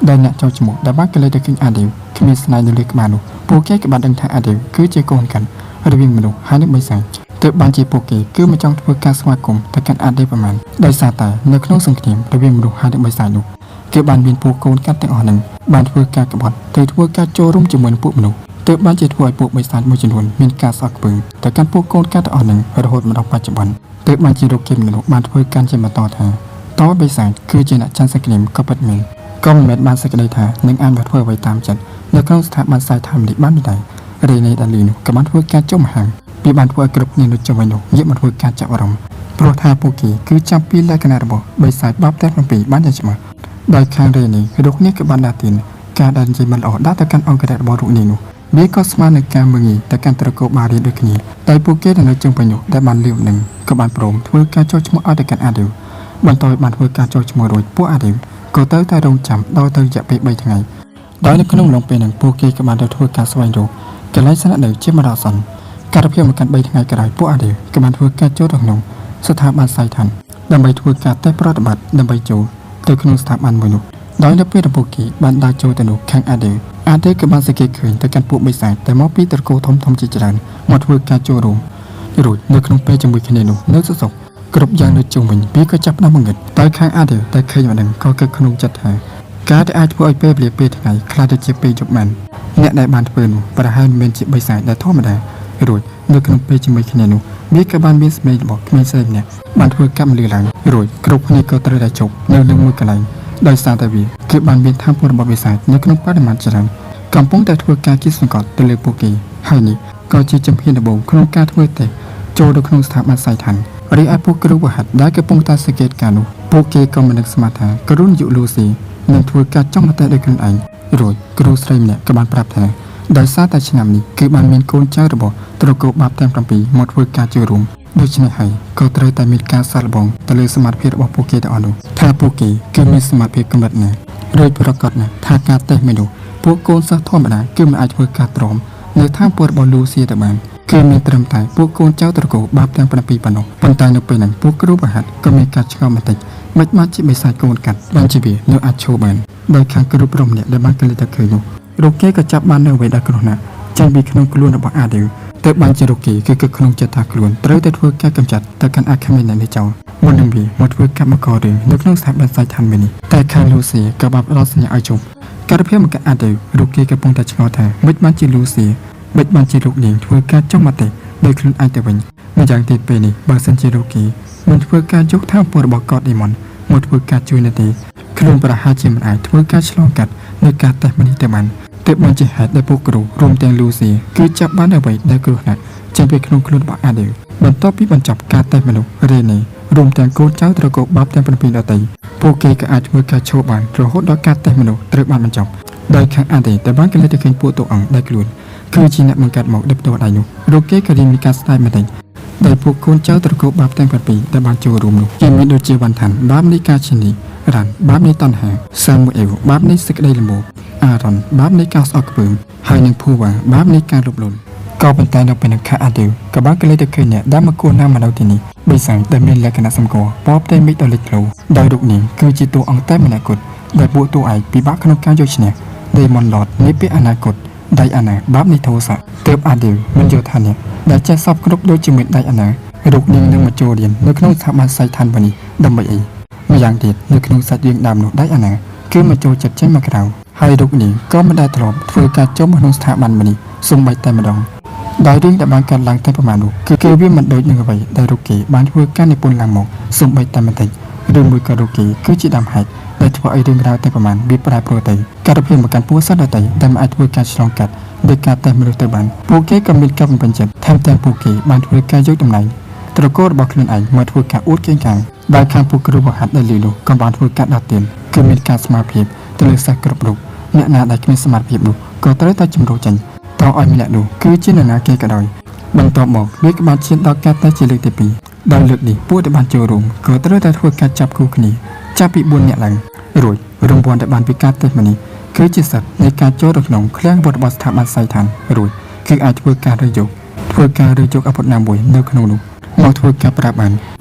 ដោយអ្នកចុះឈ្មោះដែលបានក៏លើទៅឃើញអាដេវគ្មានស្នេហ៍នៅលើក្បាលនោះពួកគេក៏បានដឹងថាអាដេវគឺជាកូនកាន់រវាងមនុស្សហើយនិងបិសាចទើបបានជាពួកគេគឺមិនចង់ធ្វើការស្វាគមន៍ទៅកាន់អាដេវប្រមាណដោយសារតែនៅក្នុងសង្គ្រាមរវាងមនុស្សហើយនិងបិសាចនោះគឺបានមានពួកកូនកាត់ទាំងអស់នឹងបានធ្វើការក្បត់ទៅធ្វើការចូលរួមជាមួយនឹងពួកមនុស្សទើបបានជាធ្វើឲ្យពួកបិសាចមួយចំនួនមានការស្អប់ខ្ពើមទៅកាន់ពួកកូនកាត់ទាំងអស់នឹងរហូតមកដល់បច្ចុប្បន្នទើបបានជារកគេមនុស្សបានធ្វើកាន់ជាបន្តថាតបិសាចគឺជាអ្នកចាញ់សង្គ្រាមក៏ពិតមែនក៏មិនមែនបានសេចក្តីថានឹងអាចមកធ្វើអ្វីតាមចិត្តនៅក្នុងស្ថាប័នសាយធម្មនេះបាននោះដែររេនីដាលីនោះក៏បានធ្វើការចុះមហាពីបានធ្វើឲ្យគ្រប់គ្នានៅជុំវិញនោះងាកមកធ្វើការចាប់អារម្មណ៍ព្រោះថាពួកគេគឺចាប់ពីលក្ខណៈរបស់បិសាចបាបទាំង7បានយ៉ាងច្បាស់ដោយខាងរេនីរូបនេះក៏បានដាស់តឿនការដែលនិយាយមិនល្អដាក់ទៅកាន់អង្គរៈរបស់រូបនេះនោះវាក៏ស្មើនឹងការមើងងាយទៅកាន់ត្រកូលបារីដូចគ្នាតែពួកគេដែលនៅជុំវិញនោះដែលបានលៀបនឹងក៏បានព្រមធ្វើការចុះឈ្មោះឲ្យទៅកាន់អាឌីវបន្ទាប់ពីបានធ្វើការចុះឈ្មោះរួចពួកអាឌីវក៏ទៅតែរងចាំដល់ទៅរយៈពេល3ថ្ងៃដោយនៅក្នុងឡុងពេលហ្នឹងពួកគេក៏បានទៅធ្វើការស្វែងរកកន្លែងស្នាក់នៅជាមរសន្នការភាពមកកាន់3ថ្ងៃក្រោយពួកអាឌីវក៏បានធ្វើការចូលទៅក្នុងស្ថាប័នសៃឋានដើម្បីធ្វើការតេស្តប្រតិបត្តិដើម្បីចូលទៅក្នុងស្ថាប័នមួយនោះដោយនៅពេលដែលពួកគេបានដើរចូលទៅនោះខាងអាឌីវអាឌីវក៏បានសង្កេតឃើញទៅកាន់ពួកបិសាចតែមកពីត្រកូលធំធំជាច្រើនមកធ្វើការចូលរួមរួចនៅក្នុងពេលជាមួយគ្នានោះនៅសុខសុខគ្រប់យ៉ាងនៅជុំវិញវាក៏ចាប់ផ្ដើមងងឹតដោយខាងអាឌីវតែឃើញម្ដងក៏គិតក្នុងចិត្តថាការដែលអាចធ្វើឲ្យពេលវេលាពេលថ្ងៃខ្លះទៅជាពេលយប់បានអ្នកដែលបានធ្វើនោះប្រហែលមិនមែនជាបិសាចដែលធម្មតារួចនៅក្នុងពេលជាមួយគ្នានោះវាក៏បានមានសម្លេងរបស់ក្មេងស្រីម្នាក់បានធ្វើកម្មលឺឡើងរួចគ្រប់គ្នាក៏ត្រូវតែជប់នៅលើមួយកន្លែងដោយសារតែវាគឺបានមានធម៌របស់បិសាចនៅក្នុងបរិមាណច្រើនកំពុងតែធ្វើការគៀបសង្កត់ទៅលើពួកគេហើយនេះក៏ជាជំហានដំបូងក្នុងការធ្វើតេស្តចូលទៅក្នុងស្ថាប័នសៃឋានរីឯពួកគ្រូវហិតដែលកំពុងតែសង្កេតការណ៍នោះពួកគេក៏មិននឹកស្មានថាគ្រូនាយកលូស៊ីនឹងធ្វើការចង់មកតេស្តដោយខ្លួនឯងរួចគ្រូស្រីម្នាក់ក៏បានប្រាប់ថាដោយសារតែឆ្នាំនេះគឺបានមានកូនចៅរបស់ត្រកូលបាបទាំង7មកធ្វើការចូលរួមដូច្នេះហើយក៏ត្រូវតែមានការសាកល្បងទៅលើសមត្ថភាពរបស់ពួកគេទាំងអស់នោះថាពួកគេគឺមានសមត្ថភាពកម្រិតណារួចប្រកាសណាស់ថាការតេស្តមួយនោះពួកកូនសិស្សធម្មតាគឺមិនអាចធ្វើការទ្រាំនៅថាមពលរបស់លូស៊ីទៅបានគឺមានត្រឹមតែពួកកូនចៅត្រកូលបាបទាំង7ប៉ុណ្ណោះប៉ុន្តែនៅពេលហ្នឹងពួកគ្រូប្រហាត់ក៏មានការឆ្ងល់បន្តិចមិនមកជាបិសាចកូនកាត់បានជាវានៅអាចឈរបានដោយខាងគ្រូប្រុសម្នាក់ដែលបានកិលេសតែឃើញនោះរូបគេក៏ចាប់បាននៅអ្វីដែលគ្រោះថ្នាក់ចេញពីក្នុងខ្លួនរបស់អាឌីវទើបបានជារូបគេគឺគិតក្នុងចិត្តថាខ្លួនត្រូវតែធ្វើការកម្ចាត់ទៅកាន់អាខេមីននេះចោលមុននឹងវាមកធ្វើកម្មកររឿងនៅក្នុងស្ថាប័នសាយឋានមួយនេះតែខាងលូស៊ីក៏បានផ្ដល់សញ្ញាឲ្យជប់ការភាពមកអាឌីវរូបគេកំពុងតែឆ្ងល់ថាមិនបានជាលូស៊ីមិនបានជាលោកនាងធ្វើការចុះមតិដោយខ្លួនឯងទៅវិញម្យ៉ាងទៀតពេលនេះបើសិនជារូបគេមិនធ្វើការយកថាពលរបស់កតឌីម៉ុនមកធ្វើការជួយនាទីខ្លួនប្រហែលជាមិនអាចធ្វើការឆ្លងកាត់នៅការតេស្តមួយនេះទៅបានទើបបានជាហេតុដែលពួកគ្រូរួមទាំងលូស៊ីគឺចាប់បានអ្វីដែលគ្រោះថ្នាក់ចេញពីក្នុងខ្លួនរបស់អាឌីវបន្ទាប់ពីបញ្ចប់ការតេស្តមនុស្សរេនីរួមទាំងកូនចៅត្រកូលបាបទាំង7ដទៃពួកគេក៏អាចធ្វើការឈរបានរហូតដល់ការតេស្តមនុស្សត្រូវបានបញ្ចប់ដោយខាងអាឌីតែបានក៏លើកទៅឃើញពួកតួអង្គដែលខ្លួនគឺជាអ្នកបង្កើតមកដឹកផ្ទាល់ដៃនោះរូបគេក៏រៀនមានការស្ដាយបន្តិច ដោយពួកកូនចៅត្រកូលបាបទាំង7ដែលបានចូលរួមនោះគេមានដូចជាវ៉ាន់ថាន់បាបនៃការឈ្នានីសរ៉ាន់បាបនៃតណ្ហាសាមូអេលបាបនៃសេចក្តីល្មោភអារ៉ុនបាបនៃការស្អប់ខ្ពើមហើយនិងភូវ៉ាបាបនៃការលោភលន់ក៏ប៉ុន្តែនៅពេលនឹងខាអាឌីវក៏បានក៏លេចទៅឃើញអ្នកដែលមកគួរណាមកនៅទីនេះបិសាចដែលមានលក្ខណៈសម្គាល់ពណ៌ផ្ទៃមេឃដ៏លេចធ្លោដោយរូបនាងគឺជាតួអង្គតែម្នាក់គត់ដែលពួកតួឯកពិបាកក្នុងការយកឈ្នះ Demon Lord នាពេលអនាគតដៃអាណាបាបនៃធោសៈទើបអាឌីវមិនយល់ថាអ្នកដែលចេះសពគ្រប់ដូចជាមួយដៃអាណារូបនាងនឹងមកចូលរៀននៅក្នុងស្ថាប័នសៃឋាននេះដើម្បីអីម្យ៉ាងទៀតនៅក្នុងសាច់រឿងដើមនោះដៃអាណាគឺមកចូលចិត្តចេញមកក្រៅហើយរូបនាងក៏មិនដែលធ្លាប់ធ្វើការចូលមកក្នុងស្ថាប័នមួយនេះសូម្បីតែម្ដងដោយរឿងដែលបានកើតឡើងតែប្រមាណនោះគឺគេវាមិនដូចនឹងអ្វីដែលរូបគេបានធ្វើការនិពន្ធឡើងមកសូម្បីតែបន្តិចឬមួយក៏រូបគេគឺជាដើមហេតុដែលធ្វើឲ្យរឿងរ៉ាវតែប្រមាណវាប្រែប្រួលទៅការភាពមកកាន់ពួកសត្វដទៃដែលមិនអាចធ្វើការឆ្លងកាត់ដោយការតេស្តមនុស្សទៅបានពួកគេក៏មានការបំពេញចិត្តថែមទាំងពួកគេបានធ្វើការយកតំណែងត្រកូលរបស់ខ្លួនឯងមកធ្វើការអួតកេងកាងដោយខាងពួកគ្រូបង្ហាត់ដែលលឺនោះក៏បានធ្វើការដាស់តឿនគឺមានការស្មារតីទៅលើសិស្សគ្រប់រូបអ្នកណាដែលគ្មានសមត្ថភាពនោះក៏ត្រូវតែជំរុះចេញតឲ្យម្នាក់នោះគឺជានរណាគេក៏ដោយបន្ទាប់មកវាក៏បានឈានដល់ការតេស្តជាលើកទី2ដោយលើកនេះពួកដែលបានចូលរួមក៏ត្រូវតែធ្វើការចាប់គូគ្នាចាប់ពី4នាក់ឡើងរួចរង្វាន់ដែលបានពីការតេស្តមួយនេះគឺជាសិទ្ធិនៃការចូលទៅក្នុងឃ្លាំងវត្តរបស់ស្ថាប័នសៃឋានរួចគឺអាចធ្វើការរើយកធ្វើការរើយកអាវុធណាមួយនៅក្នុងនោះមកធ្វើការប្រាប់បាន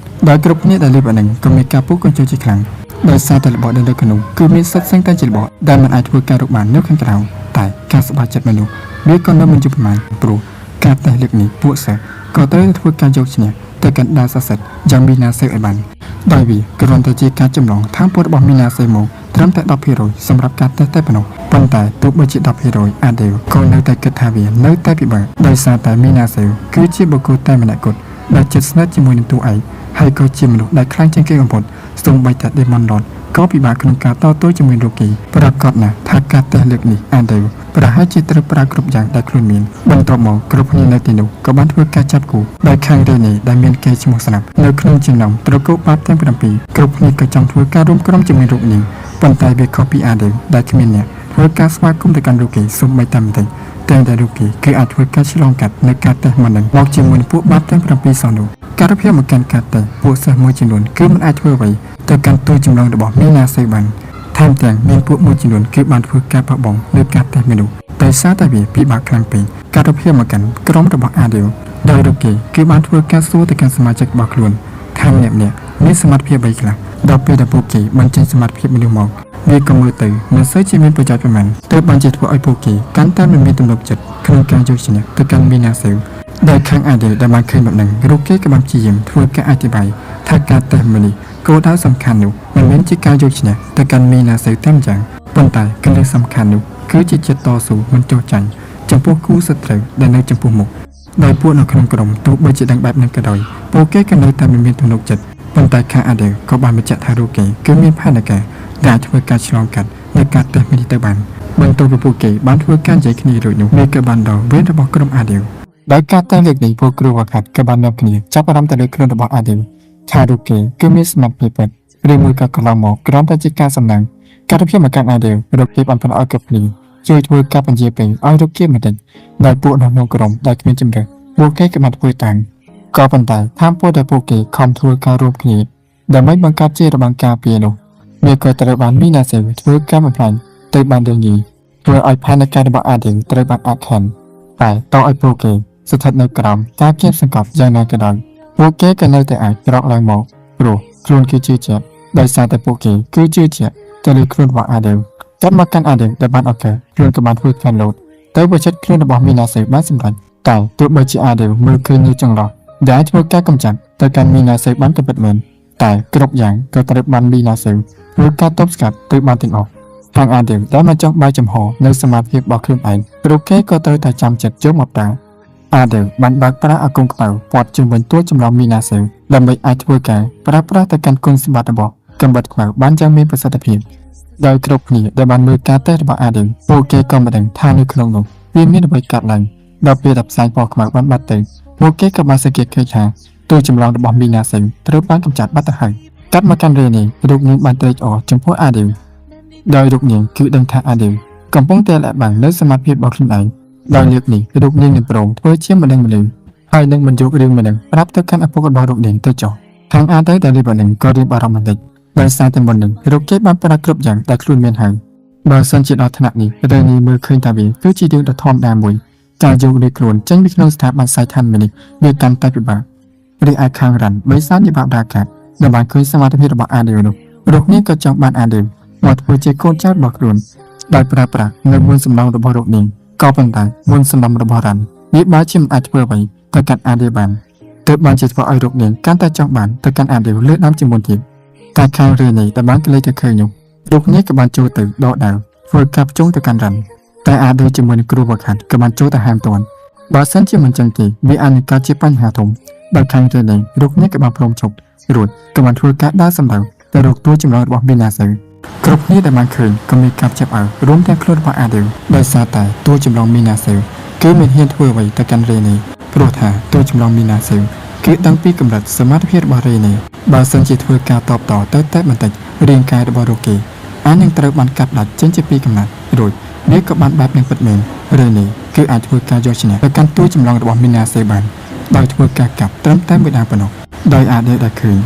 ដោយគ្រប់គ្នាដែលលើកអានឹងក៏មានការពុះកញ្ចោជាខ្លាំងដោយសារតែរបស់នៅក្នុងគឺមានសិទ្ធិសឹងតែជារបស់ដែលមិនអាចធ្វើការរកបាននៅខាងក្រៅតែការសប្បាយចិត្តមនុស្សវាក៏នៅមិនយូរប្រមាណព្រោះការតេស្តលើកនេះពួកសិស្សក៏ត្រូវធ្វើការយកឈ្នះទៅកាន់ដាសាសិតយ៉ាងមីណាសេឲ្យបានដោយវាគ្រាន់តែជាការចម្លងតាមពលរបស់មីណាសេមកត្រឹមតែ10%សម្រាប់ការតេស្តតែប៉ុណ្ណោះប៉ុន្តែទោះបីជា10%អាដេវក៏នៅតែគិតថាវានៅតែពិបាកដោយសារតែមីណាសេគឺជាបុគ្គលតែម្នាក់គត់ដែលជិតស្និទ្ធជាមួយនឹងតួឯងហើយក៏ជាមនុស្សដែលខ្លាំងជាងគេបំផុតសូម្បីតែ Demon Lord ក៏ពិបាកក្នុងការតទល់ជាមួយលោកគេប្រាកដណាស់ថាការតេស្តលើកនេះអាដេវប្រហែលជាត្រូវប្រើគ្រប់យ៉ាងដែលខ្លួនមានបន្ទាប់មកគ្រប់គ្នានៅទីនោះក៏បានធ្វើការចាប់គូដោយខាងរេនីដែលមានកេរ្តិ៍ឈ្មោះស្រាប់នៅក្នុងចំណោមត្រកូលបាបទាំង7គ្រប់គ្នាក៏ចង់ធ្វើការរួមក្រុមជាមួយរូបនាងប៉ុន្តែវាខុសពីអាដេវដែលគ្មានអ្នកធ្វើការស្វាគមន៍ទៅកាន់រូបគេសូម្បីតែបន្តិចតែតែរូបគេគឺអាចធ្វើការឆ្លងកាត់នៅការតេស្តមុននឹងមកជាមួយនឹងពួកបាបទាំង7សោះនោះការភាពមកកាន់ការតេស្តពួកសិស្សមួយចំនួនគឺមិនអាចធ្វើអ្វីទៅកាន់ទូចម្លងរបស់មីណាសេបានថែមទាំងមានពួកមួយចំនួនគឺបានធ្វើការបោះបង់លើការតេស្តមនុស្សដោយសារតែវាពិបាកខ្លាំងពេកការភាពមកកាន់ក្រុមរបស់អាឌីវដោយរូបគេគឺបានធ្វើការសួរទៅកាន់សមាជិករបស់ខ្លួនថាម្នាក់ៗមានសមត្ថភាពអ្វីខ្លះដល់ពេលដែលពួកគេបញ្ចេញសមត្ថភាពមនុស្សមកវាក៏មើលទៅមិនសូវជាមានប្រយោជន៍ប៉ុន្មានទើបបានជាធ្វើឲ្យពួកគេកាន់តែមិនមានទំនុកចិត្តក្នុងការយកឈ្នះទៅកាន់មីណាសេវដោយខាងអាឌីវដែលបានឃើញបែបហ្នឹងរូបគេក៏បានព្យាយាមធ្វើការអធិប្បាយថាការតេស្តមួយនេះគោលដៅសំខាន់នោះមិនមែនជាការយកឈ្នះទៅកាន់មីណាសេវតែម្យ៉ាងប៉ុន្តែគន្លឹះសំខាន់នោះគឺជាចិត្តតស៊ូមិនចុះចាញ់ចំពោះគូសត្រូវដែលនៅចំពោះមុខដោយពួកនៅក្នុងក្រុមទោះបីជាដឹងបែបហ្នឹងក៏ដោយពួកគេក៏នៅតែមិនមានទំនុកចិត្តប៉ុន្តែខាងអាឌីវក៏បានបញ្ជាក់ថារូបគេគឺមានផែនការដែលអាចធ្វើការឆ្លងកាត់នៅការតេស្តមួយនេះទៅបានបន្ទាប់ពីពួកគេបានធ្វើការនិយាយគ្នារួចនោះមេក៏បានដល់វេនរបស់ក្រុមអាឌីវដោយការតេស្តលើកនេះពួកគ្រូវខាត់ក៏បាននាំគ្នាចាប់អារម្មណ៍ទៅលើខ្លួនរបស់អាឌីវថារូបគេគឺមានសមត្ថភាពពិតឬមួយក៏កន្លងមកគ្រាន់តែជាការសំណាងការភាពមកកាន់អាឌីវរូបគេបានផ្ដល់ឲ្យគ្រប់គ្នាជួយធ្វើការបញ្ជាពេលឲ្យរូបគេបន្តិចដោយពួកនៅក្នុងក្រុមដែលគ្មានជំរឿពួកគេក៏បានធ្វើតាមក៏ប៉ុន្តែតាមពួកដែលពួកគេខំធ្វើការរួមគ្នាដើម្បីបង្កើតជារបាំងការពារនោះវាក៏ត្រូវបានមីណាសេវធ្វើការបំផ្លាញទៅបានដូចងាយធ្វើឲ្យផែនការរបស់អាឌីវត្រូវបានអាក់ខានតែតឲ្យពួកគេស្ថិតនៅក្រោមការគៀបសង្កត់យ៉ាងណាក៏ដោយពួកគេក៏នៅតែអាចក្រោកឡើងមកព្រោះខ្លួនគេជឿជាក់ដោយសារតែពួកគេគឺជឿជាក់ទៅលើខ្លួនរបស់អាឌីវកាត់មកកាន់អាឌីវដែលបានឱកាសខ្លួនក៏បានធ្វើការលោតទៅប្រជិតខ្លួនរបស់មីណាសេវបានសម្រេចតែទោះបីជាអាឌីវមើលឃើញនៅចន្លោះដែលធ្វើការកម្ចាត់ទៅកាន់មីណាសេវបានក៏ពិតមែនតែគ្រប់យ៉ាងក៏ត្រូវបានមីណាសេវធ្វើការទប់ស្កាត់ទៅបានទាំងអស់ខាងអាឌីវដែលមកចង់បាយចំហនៅសមាធិរបស់ខ្លួនឯងព្រោះគេក៏ត្រូវតែចាំចិត្តយកមកប្រើអាឌីវបានបើកប្រាអាគមខ្មៅព័ទ្ធជុំវិញតួចម្លងមីណាសេវដើម្បីអាចធ្វើការប្រើប្រាស់ទៅកាន់គុណសម្បត្តិរបស់កំបិតខ្មៅបានយ៉ាងមានប្រសិទ្ធភាពដោយគ្រប់គ្នាដែលបានមើលការតេស្តរបស់អាឌីវពួកគេក៏មិនដឹងថានៅក្នុងនោះវាមានអ្វីកើតឡើងដល់ពេលដែលផ្សែងពណ៌ខ្មៅបានបាត់ទៅពួកគេក៏បានសង្កេតឃើញថាតួចម្លងរបស់មីណាសេវត្រូវបានកម្ចាត់បាត់ទៅហើយកាត់មកកាន់រេនីរូបនាងបានត្រេកអរចំពោះអាឌីវដោយរូបនាងគឺដឹងថាអាឌីវកំពុងតែលាក់បាំងនៅសមត្ថភាពរបស់ខ្លួនឯងដោយលើកនេះរូបនាងនឹងព្រមធ្វើជាម្ដងម្លឹង ហើយនឹងមិនយករឿងមួយនឹងប្រាប់ទៅកាន់ឪពុករបស់រូបនាងទៅចុះខាងអាទៅតែរៀបនឹងក៏រៀបអារម្មណ៍បន្តិចដោយសារតែមុននឹងរូបគេបានប្រាគ្រប់យ៉ាងដែលខ្លួនមានហើយបើសិនជាដល់ថ្នាក់នេះរេនីមើលឃើញថាវាគឺជារឿងដ៏ធម្មតាមួយការយកលេខ្លួនចេញពីក្នុងស្ថាប័នសាយឋានមួយនេះវាកាន់តែពិបាករីឯខាងរ៉ាន់បិសាចនៃបាបដាកាត់ដែលបានឃើញសមត្ថភាពរបស់អាដេវនោះរូបនេះក៏ចង់បានអាដេវមកធ្វើជាកូនចៅរបស់ខ្លួនដោយប្រើប្រាស់នៅមុនសំណងរបស់រូបនាងក៏ប៉ុន្តែមុនសំណងរបស់រ៉ាន់វាបើជាមិនអាចធ្វើអ្វីទៅកាន់អាដេវបានទើបបានជាធ្វើឲ្យរូបនាងកាន់តែចង់បានទៅកាន់អាដេវលើដើមជាមុនទៀតតែខាងរេនីដែលបានកលេចទៅឃើញនោះរូបនេះក៏បានចូលទៅដកដាវធ្វើការភ្ជង់ទៅកាន់រ៉ាន់តែអាដេវជាមួយនឹងគ្រូវខាត់ក៏បានចូលទៅហាមទាន់បើសិនជាមិនចឹងទេវាអាចនឹងកើតជាបញ្ហាធំដោយខាងរេនីរូបនេះក៏បានព្រមជប់រួចក៏បានធ្វើការដើរសម្ដៅទៅរកតួចម្លងរបស់មីណាស៊ើគ្រប់គ្នាដែលបានឃើញក៏មានការចាប់អើរួមទាំងខ្លួនរបស់អាដេវដោយសារតែតួចម្លងមីណាស៊ើគឺមិនហ៊ានធ្វើអ្វីទៅកាន់រេនីព្រោះថាតួចម្លងមីណាស៊ើគឺដឹងពីកម្រិតសមត្ថភាពរបស់រេនីបើសិនជាធ្វើការតបតទៅតែបន្តិចរាងកាយរបស់រូគេអាចនឹងត្រូវបានកាត់ដាច់ចេញជាពីរកំណាត់រួចវាក៏បានបែបនឹងពិតមែនរេនីគឺអាចធ្វើការយកឈ្នះទៅកាន់តួចម្លងរបស់មីណាសេបានដោយធ្វើការកាប់ត្រឹមតែមួយដាវប៉ុណ្ណោះដោយអាចដែលឃើញ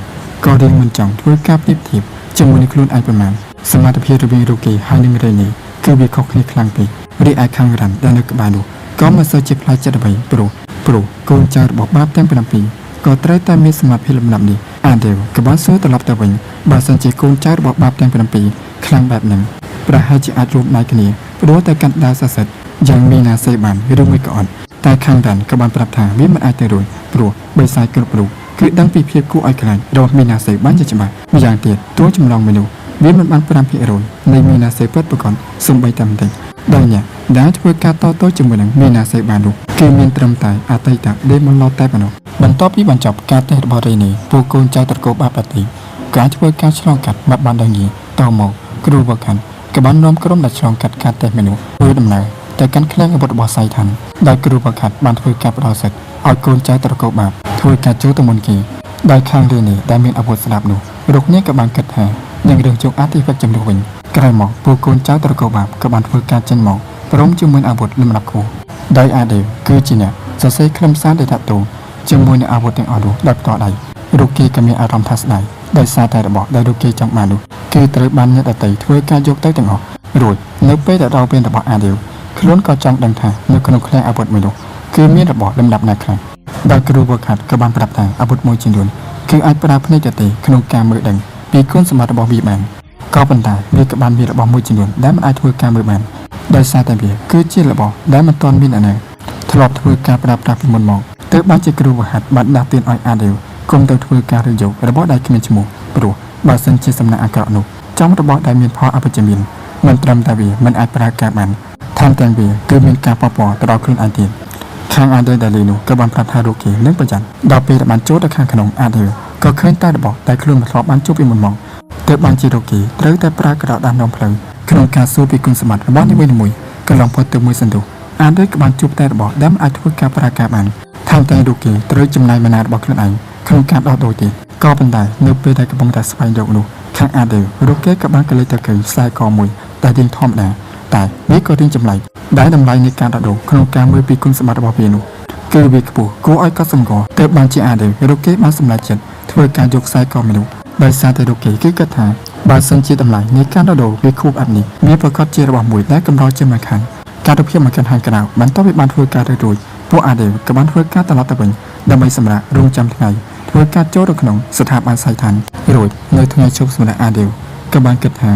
ក៏រៀងមិនចង់ធ្វើការប្រៀបធៀបជាមួយនឹងខ្លួនឯងប៉ុន្មានសមត្ថភាពរវាងរូគេហើយនិងរេនីគឺវាខុសគ្នាខ្លាំងពេករីឯខាងរ៉ាន់ដែលនៅក្បែរនោះក៏មិនសូវជាប្លែកចិត្តអ្វីព្រោះព្រោះកូនចៅរបស់បាបទាំង7ក៏ត្រូវតែមានសមត្ថភាពលំដាប់នេះអាដេវក៏បានសួរត្រឡប់ទៅវិញបើសិនជាកូនចៅរបស់បាបទាំង7ខ្លាំងបែបហ្នឹងប្រហែលជាអាចរួមដៃគ្នាព្រោះតែកាន់ដាវស័ក្តិសិទ្ធិយ៉ាងមីណាសេបានឬមួយក៏អត់តែខាងរ៉ាន់ក៏បានប្រាប់ថាវាមិនអាចទៅរួចព្រោះបិសាចគ្រប់រូបគឺដឹងពីភាពគួរឲ្យខ្លាចរបស់មីណាសេបានជាច្បាស់ម្យ៉ាងទៀតតួចម្លងមនុស្សវាមិនបាន5%នៃមីណាសេពិតប្រាកដសំបីតែបន្តិចដោយអ្នកដែលធ្វើការតទល់ជាមួយនឹងមីណាសេបាននោះគឺមានត្រឹមតែអតីត Demon Lord តែប៉ុណ្ណោះបន្ទាប់ពីបញ្ចប់ការតេស្តរបស់រេនីពួកកូនចៅត្រកូលបាបទីការធ្វើការឆ្លងកាត់បាត់បានដោយងាយតមកគ្រូវ៉ាខាន់ក៏បាននាំក្រុមដែលឆ្លងកាត់ការតេស្តមនុស្សធ្វើដំណើរទៅកាន់ឃ្លាំងអាវុធរបស់សៃឋានដោយគ្រូវ៉ាខាត់បានធ្វើការផ្ដល់សិទ្ធិឲ្យកូនចៅត្រកូលបាបធ្វើការចូលទៅមុនគេដោយខាងរេនីដែលមានអាវុធស្ដាប់នោះរូបនេះក៏បានគិតថានឹងរើសយកអាទីហ្វិកជំនួសវិញក្រោយមកពួកកូនចៅត្រកូលបាបក៏បានធ្វើការចេញមកព្រមជាមួយអាវុធលំដាប់ខ្ពស់ដោយអាដេវគឺជាអ្នកសរសេរខ្លឹមសារដែលតាក់ទងជាមួយនឹងអាវុធទាំងអស់នោះដោយផ្ទាល់ដៃរូបគេក៏មានអារម្មណ៍ថាស្ដាយដោយសារតែរបស់ដែលរូបគេចង់បាននោះគឺត្រូវបានអ្នកដទៃធ្វើការយកទៅទាំងអស់រួចនៅពេលដែលដល់ពេលរបស់អាដេវខ្លួនក៏ចង់ដឹងថានៅក្នុងឃ្លាំងអាវុធមួយនោះគឺមានរបស់លំដាប់ណាខ្លះដោយគ្រូវខាត់ក៏បានប្រាប់ថាអាវុធមួយចំនួនគឺអាចប្រើភ្នែកទទេក្នុងការមើលដឹងពីគុណសម្បត្តិរបស់វាបានក៏ប៉ុន្តែវាក៏បានមានរបស់មួយចំនួនដែលមិនអាចធ្វើការមើលបានដោយសារតែវាគឺជារបស់ដែលមិនទាន់មានអ្នកណាធ្លាប់ធ្វើការប្រើប្រាស់ពីមុនមកទើបបានជាគ្រូវហាត់បានដាស់តឿនឲ្យអាដេវគុំទៅធ្វើការរើយករបស់ដែលគ្មានឈ្មោះព្រោះបើសិនជាសំណាក់អាក្រក់នោះចំរបស់ដែលមានផលអវិជ្ជមានមិនត្រឹមតែវាមិនអាចប្រើការបានថែមទាំងវាគឺមានការប៉ះពាល់ទៅដល់ខ្លួនឯងទៀតខាងអាដេវដែលលីនោះក៏បានប្រាប់ថារូគេនឹងប្រយ័ត្នដល់ពេលដែលបានចូលទៅខាងក្នុងអាដេវក៏ឃើញតែរបស់ដែលខ្លួនមិនធ្លាប់បានជួបពីមុនមកទើបបានជារូគេត្រូវតែប្រើក្រដាសនាំផ្លូវក្នុងការសួរពីគុណសម្បត្តិរបស់នីមួយៗកន្លងផុតទៅមួយសន្ទុះអាដេវក៏បានជួបតែរបស់ដែលមិនអាចធ្វើការប្រើការបានថែមទាំងរូគេត្រូវចំណាយម៉ាណារបស់ខ្លួនឯងក្នុងការដោះដូរទៀតក៏ប៉ុន្តែនៅពេលដែលកំពុងតែស្វែងរកនោះខាងអាដេវរូគេក៏បានកលេចទៅឃើញខ្សែកមួយដែលរៀងធម្មតាតែវាក៏រៀងចម្លែកដែលតម្លៃនៃការដោះដូរក្នុងការមើលពីគុណសម្បត្តិរបស់វានោះគឺវាខ្ពស់គួរឲ្យកត់សម្គាល់ទើបបានជាអាដេវរូគេបានសម្រេចចិត្តធ្វើការយកខ្សែកមនុស្សដោយសារតែរូគេគឺគិតថាបើសិនជាតម្លៃនៃការដោះដូរវាខួបអាប់នេះវាប្រកាសជារបស់មួយដែលកម្រជាមិនខានការទៅភាពមកកាន់ខាងក្រៅបន្ទាប់ពីបានធ្វើការរួចពួកអាដេវក៏បានធ្វើការត្រឡប់ទៅវិញដើម្បីសម្រាប់រងចាំថ្ងៃធ្វើការចូលទៅក្នុងស្ថាប័នសៃឋានរួចនៅថ្ងៃជប់សម្រាប់អាដេវក៏បានគិតថា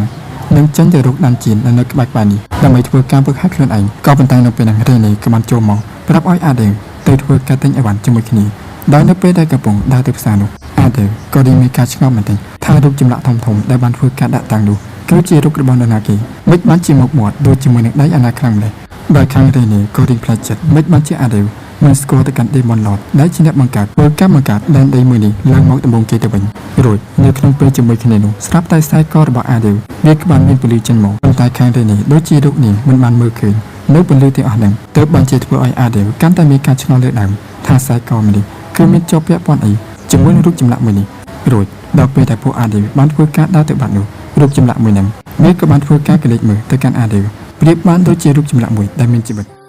នឹងចេញទៅរកដានជៀននៅក្បែរៗនេះដើម្បីធ្វើការហ្វឹកហាត់ខ្លួនឯងក៏ប៉ុន្តែនៅពេលហ្នឹងរេនីក៏បានចូលមកប្រាប់ឲ្យអាដេវទៅធ្វើការទិញអីវ៉ាន់ជាមួយគ្នាដោយនៅពេលដែលកំពុងដើរទៅផ្សារនោះអាដេវក៏រៀងមានការឆ្ងល់បន្តិចថារូបចម្លាក់ធំៗដែលបានធ្វើការដាក់តាំងនោះគឺជារូបរបស់នរណាគេមិនបានជាមុខមាត់ដូចជាមួយនឹងដៃអាណាខ្លាំងម្ល៉េះដោយខាងរេនីក៏រៀងប្លែកចិត្តមិនបានជាអាដេវមិនស្គាល់ទៅកាន់ Demon Lord ដែលជាអ្នកបង្កើតធ្វើការបង្កើតដែនដីមួយនេះឡើងមកដំបូងគេទៅវិញរួចនៅក្នុងពេលជាមួយគ្នានោះស្រាប់តែខ្សែករបស់អាដេវវាក្បានមានពន្លឺចេញមកប៉ុន្តែខាងរេនីដូចជារូបនាងមិនបានមើលឃើញនៅពន្លឺទាំងអស់ហ្នឹងទើបបានជាធ្វើឲ្យអាដេវកាន់តែមានការឆ្ងល់លើដើមថាខ្សែកមួយនេះគឺមានជាប់ពាក់ព័ន្ធអីជាមួយនឹងរូបចម្លាក់មួយនេះរួចដល់ពេលដែលពួកអាដេវបានធ្វើការដើរទៅបាត់នោះរូបចម្លាក់មួយហ្នឹងវាក៏បានធ្វើការកលេចមើលទៅកាន់អាដេវប្រៀបបានដូចជារូបចម្លាក់មួយដែលមានជីវិត។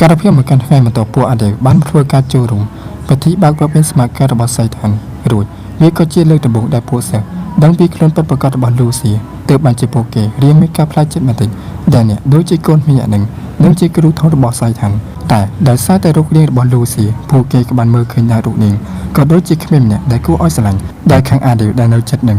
ការភាពមកកាន់ថ្ងៃបន្ទាប់ពួកអាដេវបានធ្វើការចូលរួមពិធីបើកវគ្គមានស្មារតីរបស់សៃថាន់រួចវាក៏ជាលើកដំបូងដែលពួកសិស្សដឹងពីខ្លួនពិតប្រាកដរបស់លូស៊ីទើបបានជាពួកគេរៀងមានការប្លែកចិត្តបន្តិចដែលអ្នកដូចជាកូនមីអ្នកនឹងនិងជាគ្រូធំរបស់សៃថាន់តែដោយសារតែរូបរាងរបស់លូស៊ីពួកគេក៏បានមើលឃើញថារូបនាងក៏ដូចជាក្មេងម្នាក់ដែលគួរឲ្យស្រឡាញ់ដោយខាងអាដេវដែលនៅចិត្តនឹង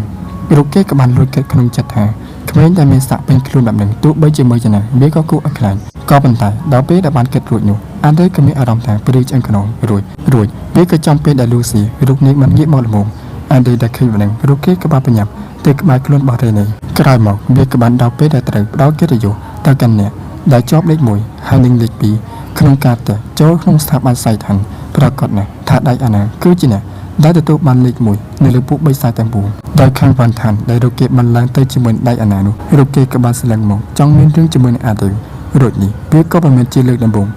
រូបគេក៏បានលួចគិតក្នុងចិត្តថាក្មេងដែលមានសាក់ពេញខ្លួនបែបនឹងទោះបីជាមើលយ៉ាងណាវាក៏គួរឲ្យខ្លាចក៏ប៉ុន្តែដល់ពេលដែលបានគិតរួចនោះអាដេវក៏មានអារម្មណ៍ថាព្រឺឆ្អឹងខ្នងរួចរួចវាក៏ចំពេលដែលលូស៊ីរូបនាងបានងាកមកល្មមអាដេវដែលឃើញប៉ុណ្ណឹងរូបគេក៏បានប្រញាប់ទៅក្បែរខ្លួនរបស់រេនីក្រោយមកវាក៏បានដល់ពេលដែលត្រូវផ្ដល់កិត្តិយសទៅកាន់អ្នកដែលជាប់លេខ1ហើយនិងលេខ2ក្នុងការតេស្តចូលក្នុងស្ថាប័នសៃឋានប្រកាសណាស់ថាដៃអាណាគឺជាអ្នកដែលទទួលបានលេខ1នៅលើពួកបីសាយទាំងពួងដោយខាងវ៉ាន់ឋានដែលរូបគេបានឡើងទៅជាមួយដៃអាណានោះរូបគេក៏បានស្លឹងមកចង់មានរឿងជាមួយនឹងអាដេវរួចនេះវាក៏មិនមែនជាលើកដំបូង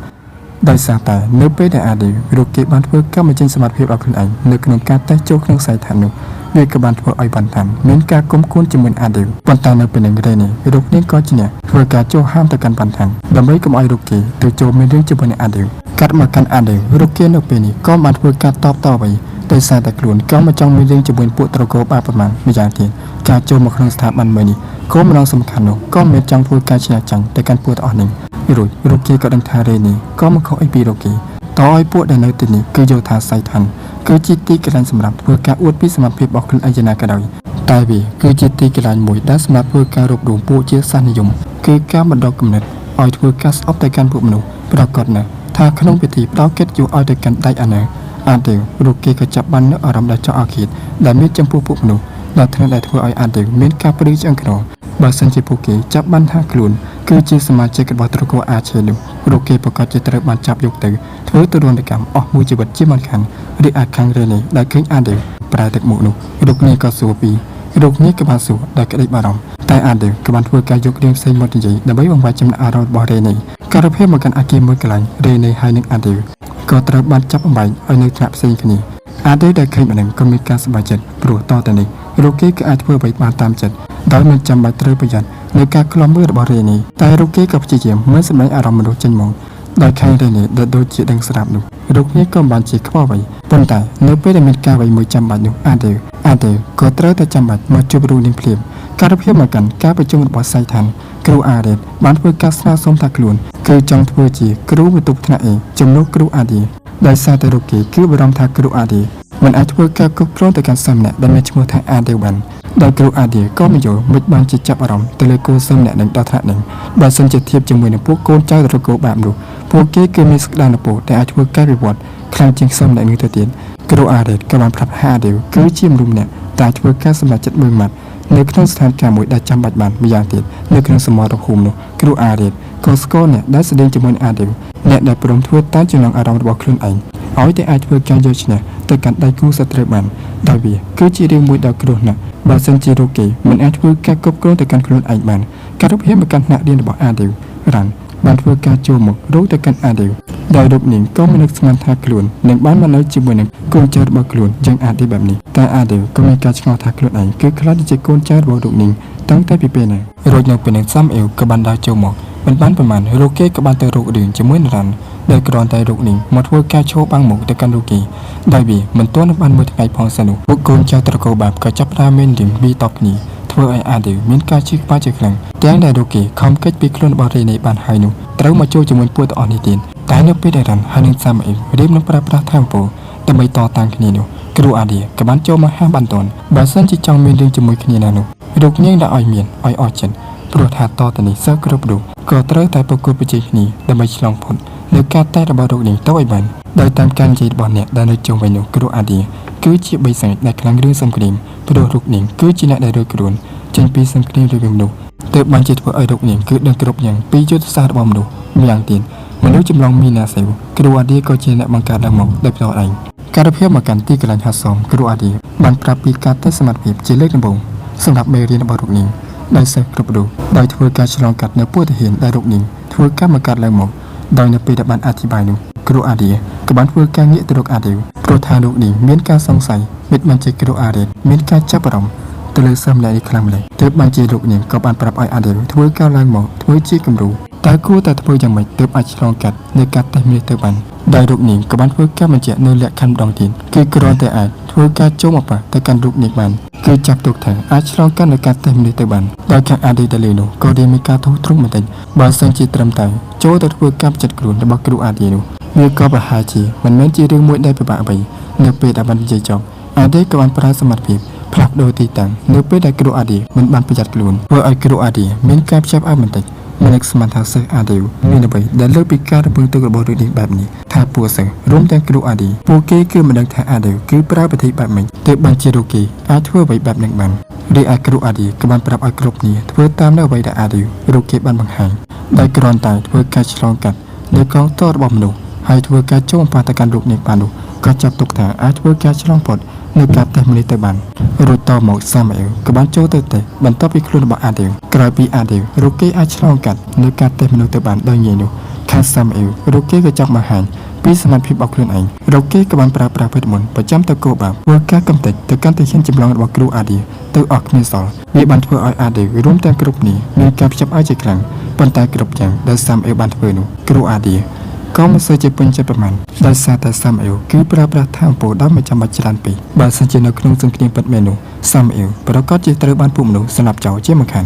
ដោយសារតែនៅពេលដែលអាដេវរូបគេបានធ្វើកម្មបញ្ចេញសមត្ថភាពឲ្យខ្លួនឯងនៅក្នុងការតេស្តចូលក្នុងសៃឋាននោះវាក៏បានធ្វើឲ្យវ៉ាន់ឋានមានការគុំគួនជាមួយអាដេវប៉ុន្តែនៅពេលនឹងរេនេះរូបនាងក៏ជាអ្នកធ្វើការចូលហាមទៅកាន់វ៉ាន់ឋានដើម្បីកុំឲ្យរូបគេទៅចូលមានរឿងជាមួយនឹងអាដេវកាត់មកកាន់អាដេវរូបគេនៅពេលនេះក៏បានធ្វើការតបតអ្វីដោយសារតែខ្លួនក៏មិនចង់មានរឿងជាមួយពួកត្រកូលបាប្រមាណម្យ៉ាងទៀតការចូលមកក្នុងស្ថាប័នមួយនេះគោលបំណងសំខាន់នោះក៏មិនចង់ធ្វើការឈ្នះចាញ់ទៅកាន់ពួកទាំងអស់នេះរួចរូបគេក៏ដឹងថារេនេះក៏មិនខុសអីពីរូបគេតឲ្យពួកដែលនៅទីនេះគឺយល់ថាសៃឋានគឺជាទីកន្លែងសម្រាប់ធ្វើការអួតពីសមត្ថភាពរបស់ខ្លួនឯងយ៉ាងណាក៏ដោយតែវាគឺជាទីកន្លែងមួយដែលសម្រាប់ធ្វើការរួបរวมពួកជាសាសនិយមគឺការបណ្ដុះគំនិតឲ្យធ្វើការស្អប់ទៅកាន់ពួកមនុស្សប្រកាសណាស់ថាក្នុងពិធីផ្ដល់កិត្តិយសឲ្យទៅកាន់ដៃអាណាអាដេវរូបគេក៏ចាប់បាននូវអារម្មណ៍ដ៏ចោះអាឃាតដែលមានចំពោះពួកមនុស្សដល់ថ្នាក់ដែលធ្វើឲ្យអាដេវមានការព្រឺឆ្អឹងខ្នងបើសិនជាពួកគេចាប់បានថាខ្លួនគឺជាសមាជិករបស់ត្រកូលអាឆេនោះរូបគេប្រកាសជាត្រូវបានចាប់យកទៅធ្វើទរណកម្មអស់មួយជីវិតជាមិនខានរីឯខាងរេនីដែលឃើញអាដេវប្រែទឹកមុខនោះរូបនេះក៏សួរពីរូបនេះក៏បានសួរដោយក្តីបារម្ភតែអាដេវក៏បានធ្វើការយករឿងផ្សេងមកនិយាយដើម្បីបង្វែរចំណាប់អារម្មណ៍របស់រេនីការភាពមកកាន់អាគារមួយកន្លែងរេនីហើយនិងអាដេវក៏ត្រូវបានចាប់បំបែកឲ្យនៅថ្នាក់ផ្សេងគ្នាអាដេវដែលឃើញបណ្ដឹងក៏មានការសប្បាយចិត្តព្រោះតទៅនេះរូបគេក៏អាចធ្វើអ្វីបានតាមចិត្តដោយមិនចាំបាច់ត្រូវប្រយ័ត្ននៅការក្លំមើលរបស់រេនីតែរូបគេក៏ព្យាយាមមិនសម្ដែងអារម្មណ៍មនុស្សចេញមកដោយខាងរេនីដែលដូចជាដឹងស្រាប់នោះរូបនេះក៏មិនបានជាខ្វល់អ្វីប៉ុន្តែនៅពេលដែលមានការអ្វីមួយចាំបាច់នោះអាដេវអាដេវក៏ត្រូវតែចាំបាច់មកជួបរូបនាងភ្លាមការភាពមកកាន់ការប្រជុំរបស់សៃឋានគ្រូអារ៉េតបានធ្វើការស្នើសុំថាខ្លួនគឺចង់ធ្វើជាគ្រូបន្ទប់ថ្នាក់អេជំនួសគ្រូអាឌីដោយសារតែរូបគេគឺបារម្ភថាគ្រូអាឌីមិនអាចធ្វើការគ្រប់គ្រងទៅកាន់សិស្សម្នាក់ដែលមានឈ្មោះថាអាដេវបានដោយគ្រូអាឌីក៏មិនយល់មិនបានជាចាប់អារម្មណ៍ទៅលើកូនសិស្សម្នាក់នឹងដល់ថ្នាក់នឹងបើសិនជាធៀបជាមួយនឹងពួកកូនចៅត្រកូលបាបនោះពួកគេគឺមានសក្តានុពលដែលអាចធ្វើការវិវត្តខ្លាំងជាងសិស្សម្នាក់នឹងទៅទៀតគ្រូអារ៉េតក៏បានប្រាប់ថាអាដេវគឺជាមនុស្សម្នាក់តែធ្វើការសម្រេចចិត្តមួយម៉ាត់នៅក្នុងស្ថានភាពមួយដែលចាំបាច់បានម្យ៉ាងទៀតនៅក្នុងសមរភូមិនោះគ្រូអារ៉េតក៏ស្គាល់អ្នកដែលស្ដីជាមួយនឹងអាដេវអ្នកដែលព្រមធ្វើតាមចំណងអារម្មណ៍របស់ខ្លួនឯងឲ្យតែអាចធ្វើការយកឈ្នះទៅកាន់ដៃគូសត្រូវបានដោយវាគឺជារឿងមួយដ៏គ្រោះថ្នាក់បើសិនជារូបគេមិនអាចធ្វើការគ្រប់គ្រងទៅកាន់ខ្លួនឯងបានការរកភាពមកកាន់ថ្នាក់រៀនរបស់អាដេវរ៉ាន់បានធ្វើការចូលមករកទៅកាន់អាដេវដោយរូបនាងក៏មិននឹកស្មានថាខ្លួននឹងបានមកនៅជាមួយនឹងកូនចៅរបស់ខ្លួនយ៉ាងអាដេវបែបនេះតែអាដេវក៏មានការឆ្ងល់ថាខ្លួនឯងគឺខ្លាចជាកូនចៅរបស់រូបនាងតាំងតែពីពេលណារួចនៅពេលនឹងសាំអេវក៏បានដើរចូលមកមិនបានប្រមាណរូបគេក៏បានទៅរករឿងជាមួយនឹងរ៉ាន់ដែលគ្រាន់តែរូបនាងមកធ្វើការឈោបាំងមុខទៅកាន់រូបគេដោយវាមិនទាន់បានមួយថ្ងៃផងសិននោះពួកកូនចៅត្រកូលបាបក៏ចាប់ផ្ដើមមានរឿងវាយតបគ្នាធ្វើឲ្យអាដេវមានការឈឺក្បាលជាខ្លាំងទាំងដែលរូបគេខំកិច្ចពីខ្លួនរបស់រេនីបានហើយនោះត្រូវមកចូលជាមួយពួកទាំងអស់នេះទៀតតែនៅពេលដែលរ៉ាន់ហើយនឹងសាមអេវរៀបនឹងប្រើប្រាស់ធម៌ពលដើម្បីតតាំងគ្នានោះគ្រូអាឌីក៏បានចូលមកហាមបានតន់បើសិនជាចង់មានរឿងជាមួយគ្នាណានោះរូបនាងដាក់ឲ្យមានឲ្យអស់ចិត្តព្រោះថាតទៅនេះសិស្សគ្រប់រូបក៏ត្រូវតែប្រកួតប្រជែងគ្នាដើម្បីឆ្លងផុតនៅការតែរបស់រូបនាងទៅឲ្យបានដោយតាមការនិយាយរបស់អ្នកដែលនៅជុំវិញនោះគ្រូអាឌីគឺជាបិសាចដែលខ្លាំងរឿងសង្គ្រាមព្រោះរូបនាងគឺជាអ្នកដែលរួចខ្លួនចេញពីសង្គ្រាមរវាងមនុស្សទើបបានជាធ្វើឲ្យរូបនាងគឺដឹងគ្រប់យ៉ាងពីយុទ្ធសាស្ត្ររបស់មនុស្សម្យ៉ាងទៀតមនុស្សចម្លងមីណាសេវគ្រូអាឌីក៏ជាអ្នកបង្កើតឡើងមកដោយផ្ទាល់ឯងការភាពមកកាន់ទីកន្លែងហាត់សមគ្រូអាឌីបានប្រាប់ពីការតេស្តសមត្ថភាពជាលើកដំបូងសម្រាប់មេរៀនរបស់រូបនាងដោយសិស្សគ្រប់រូបដោយធ្វើការឆ្លងកាត់នៅពួកទាហានដែលរូបនាងធ្វើការបង្កើតឡើងមកដោយនៅពេលដែលបានអធិប្បាយនោះគ្រូអាឌីក៏បានធ្វើការងាកទៅរកអាឌីព្រោះថារូបនាងមានការសង្ស័យមិនបានជាគ្រូអារ៉េតមានការចាប់អារម្មណ៍ទៅលើសិស្សម្នាក់នេះខ្លាំងម្ល៉េះទើបបានជាលោកនាងក៏បានប្រាប់ឲ្យអាឌីធ្វើការឡើងមកធ្វើជាគំរូ តើគួរតែធ្វើយ៉ាងម៉េចទើបអាចឆ្លងកាត់នៅការតេស្តនេះទៅបានដោយរូបនាងក៏បានធ្វើការបញ្ជាក់នៅលក្ខខណ្ឌម្ដងទៀតគឺគ្រាន់តែអាចធ្វើការចូលមកប៉ះទៅកាន់រូបនាងបានគឺចាប់ទុកថាអាចឆ្លងកាត់នៅការតេស្តនេះទៅបានដោយខាងអាឌីដាលីនោះក៏រៀងមានការធូរទ្រង់បន្តិចបើសិនជាត្រឹមតែចូលទៅធ្វើការផ្ចិតខ្លួនរបស់គ្រូអាឌីនោះវាក៏ប្រហែលជាមិនមែនជារឿងមួយដែលពិបាកអ្វីនៅពេលដែលបាននិយាយចប់អាឌីក៏បានប្រើសមត្ថភាពផ្លាស់ប្ដូរទីតាំងនៅពេលដែលគ្រូអាឌីមិនបានប្រយ័ត្នខ្លួនធ្វើឲ្យគ្រូអាឌីមានការភ្ញាក់ផ្អើលបន្តិចមិននឹកស្មានថាសិស្សអាឌីមានអ្វីដែលលើកពីការរំពឹងទុករបស់រឿងនេះបែបនេះថាពួកសិស្សរួមទាំងគ្រូអាឌីពួកគេគឺមិនដឹងថាអាឌីគឺប្រើវិធីបែបម៉េចទើបបានជារូគីអាចធ្វើអ្វីបែបនេះបានរីឯគ្រូអាឌីក៏បានប្រាប់ឲ្យគ្រប់គ្នាធ្វើតាមនៅអ្វីដែលអាឌីរូគីបានបង្ហាញដោយគ្រាន់តែធ្វើការឆ្លងកាត់នៅកងទ័ពរបស់មនុស្សហើយធ្វើការចូលបំផាទៅកាន់រូបនេះបាននោះក៏ចាប់ទុកថាអាចធ្វើការឆ្លងផុតនៅការតេស្តមួយនេះទៅបានរួចតមកសាម៉ាអ៊ែលក៏បានចូលទៅតេស្តបន្ទាប់ពីខ្លួនរបស់អាឌីវក្រោយពីអាឌីវរូគីអាចឆ្លងកាត់នៅការតេស្តមនុស្សទៅបានដោយងាយនោះខាងសាម៉ាអ៊ែលរូគីក៏ចង់បង្ហាញពីសមត្ថភាពរបស់ខ្លួនឯងរូគីក៏បានប្រើប្រាស់វេទមន្តប្រចាំតកោបាបធ្វើការកំទេចទៅកាន់ទាហានចម្លងរបស់គ្រូអាឌីទៅអស់គ្មានសល់វាបានធ្វើឲ្យអាឌីរួមទាំងគ្រប់នេះមានការភ្ញាក់ផ្អើលជាខ្លាំងប៉ុន្តែគ្រប់យ៉ាងដែលសាម៉ាអ៊ែលបានធ្វើនោះគ្រូអាឌីក៏មិនសូវជាពេញចិត្តប្រមាណដោយសារតែសាម៉ាអ៊ែលគឺប្រើប្រាស់ថាមពលដោយមិនចាំបាច់ច្រើនពេកបើសិនជានៅក្នុងសង្គ្រាមពិតមែននោះសាម៉ាអ៊ែលប្រកាសជាត្រូវបានពួកមនុស្សសម្លាប់ចោលជាមិនខាន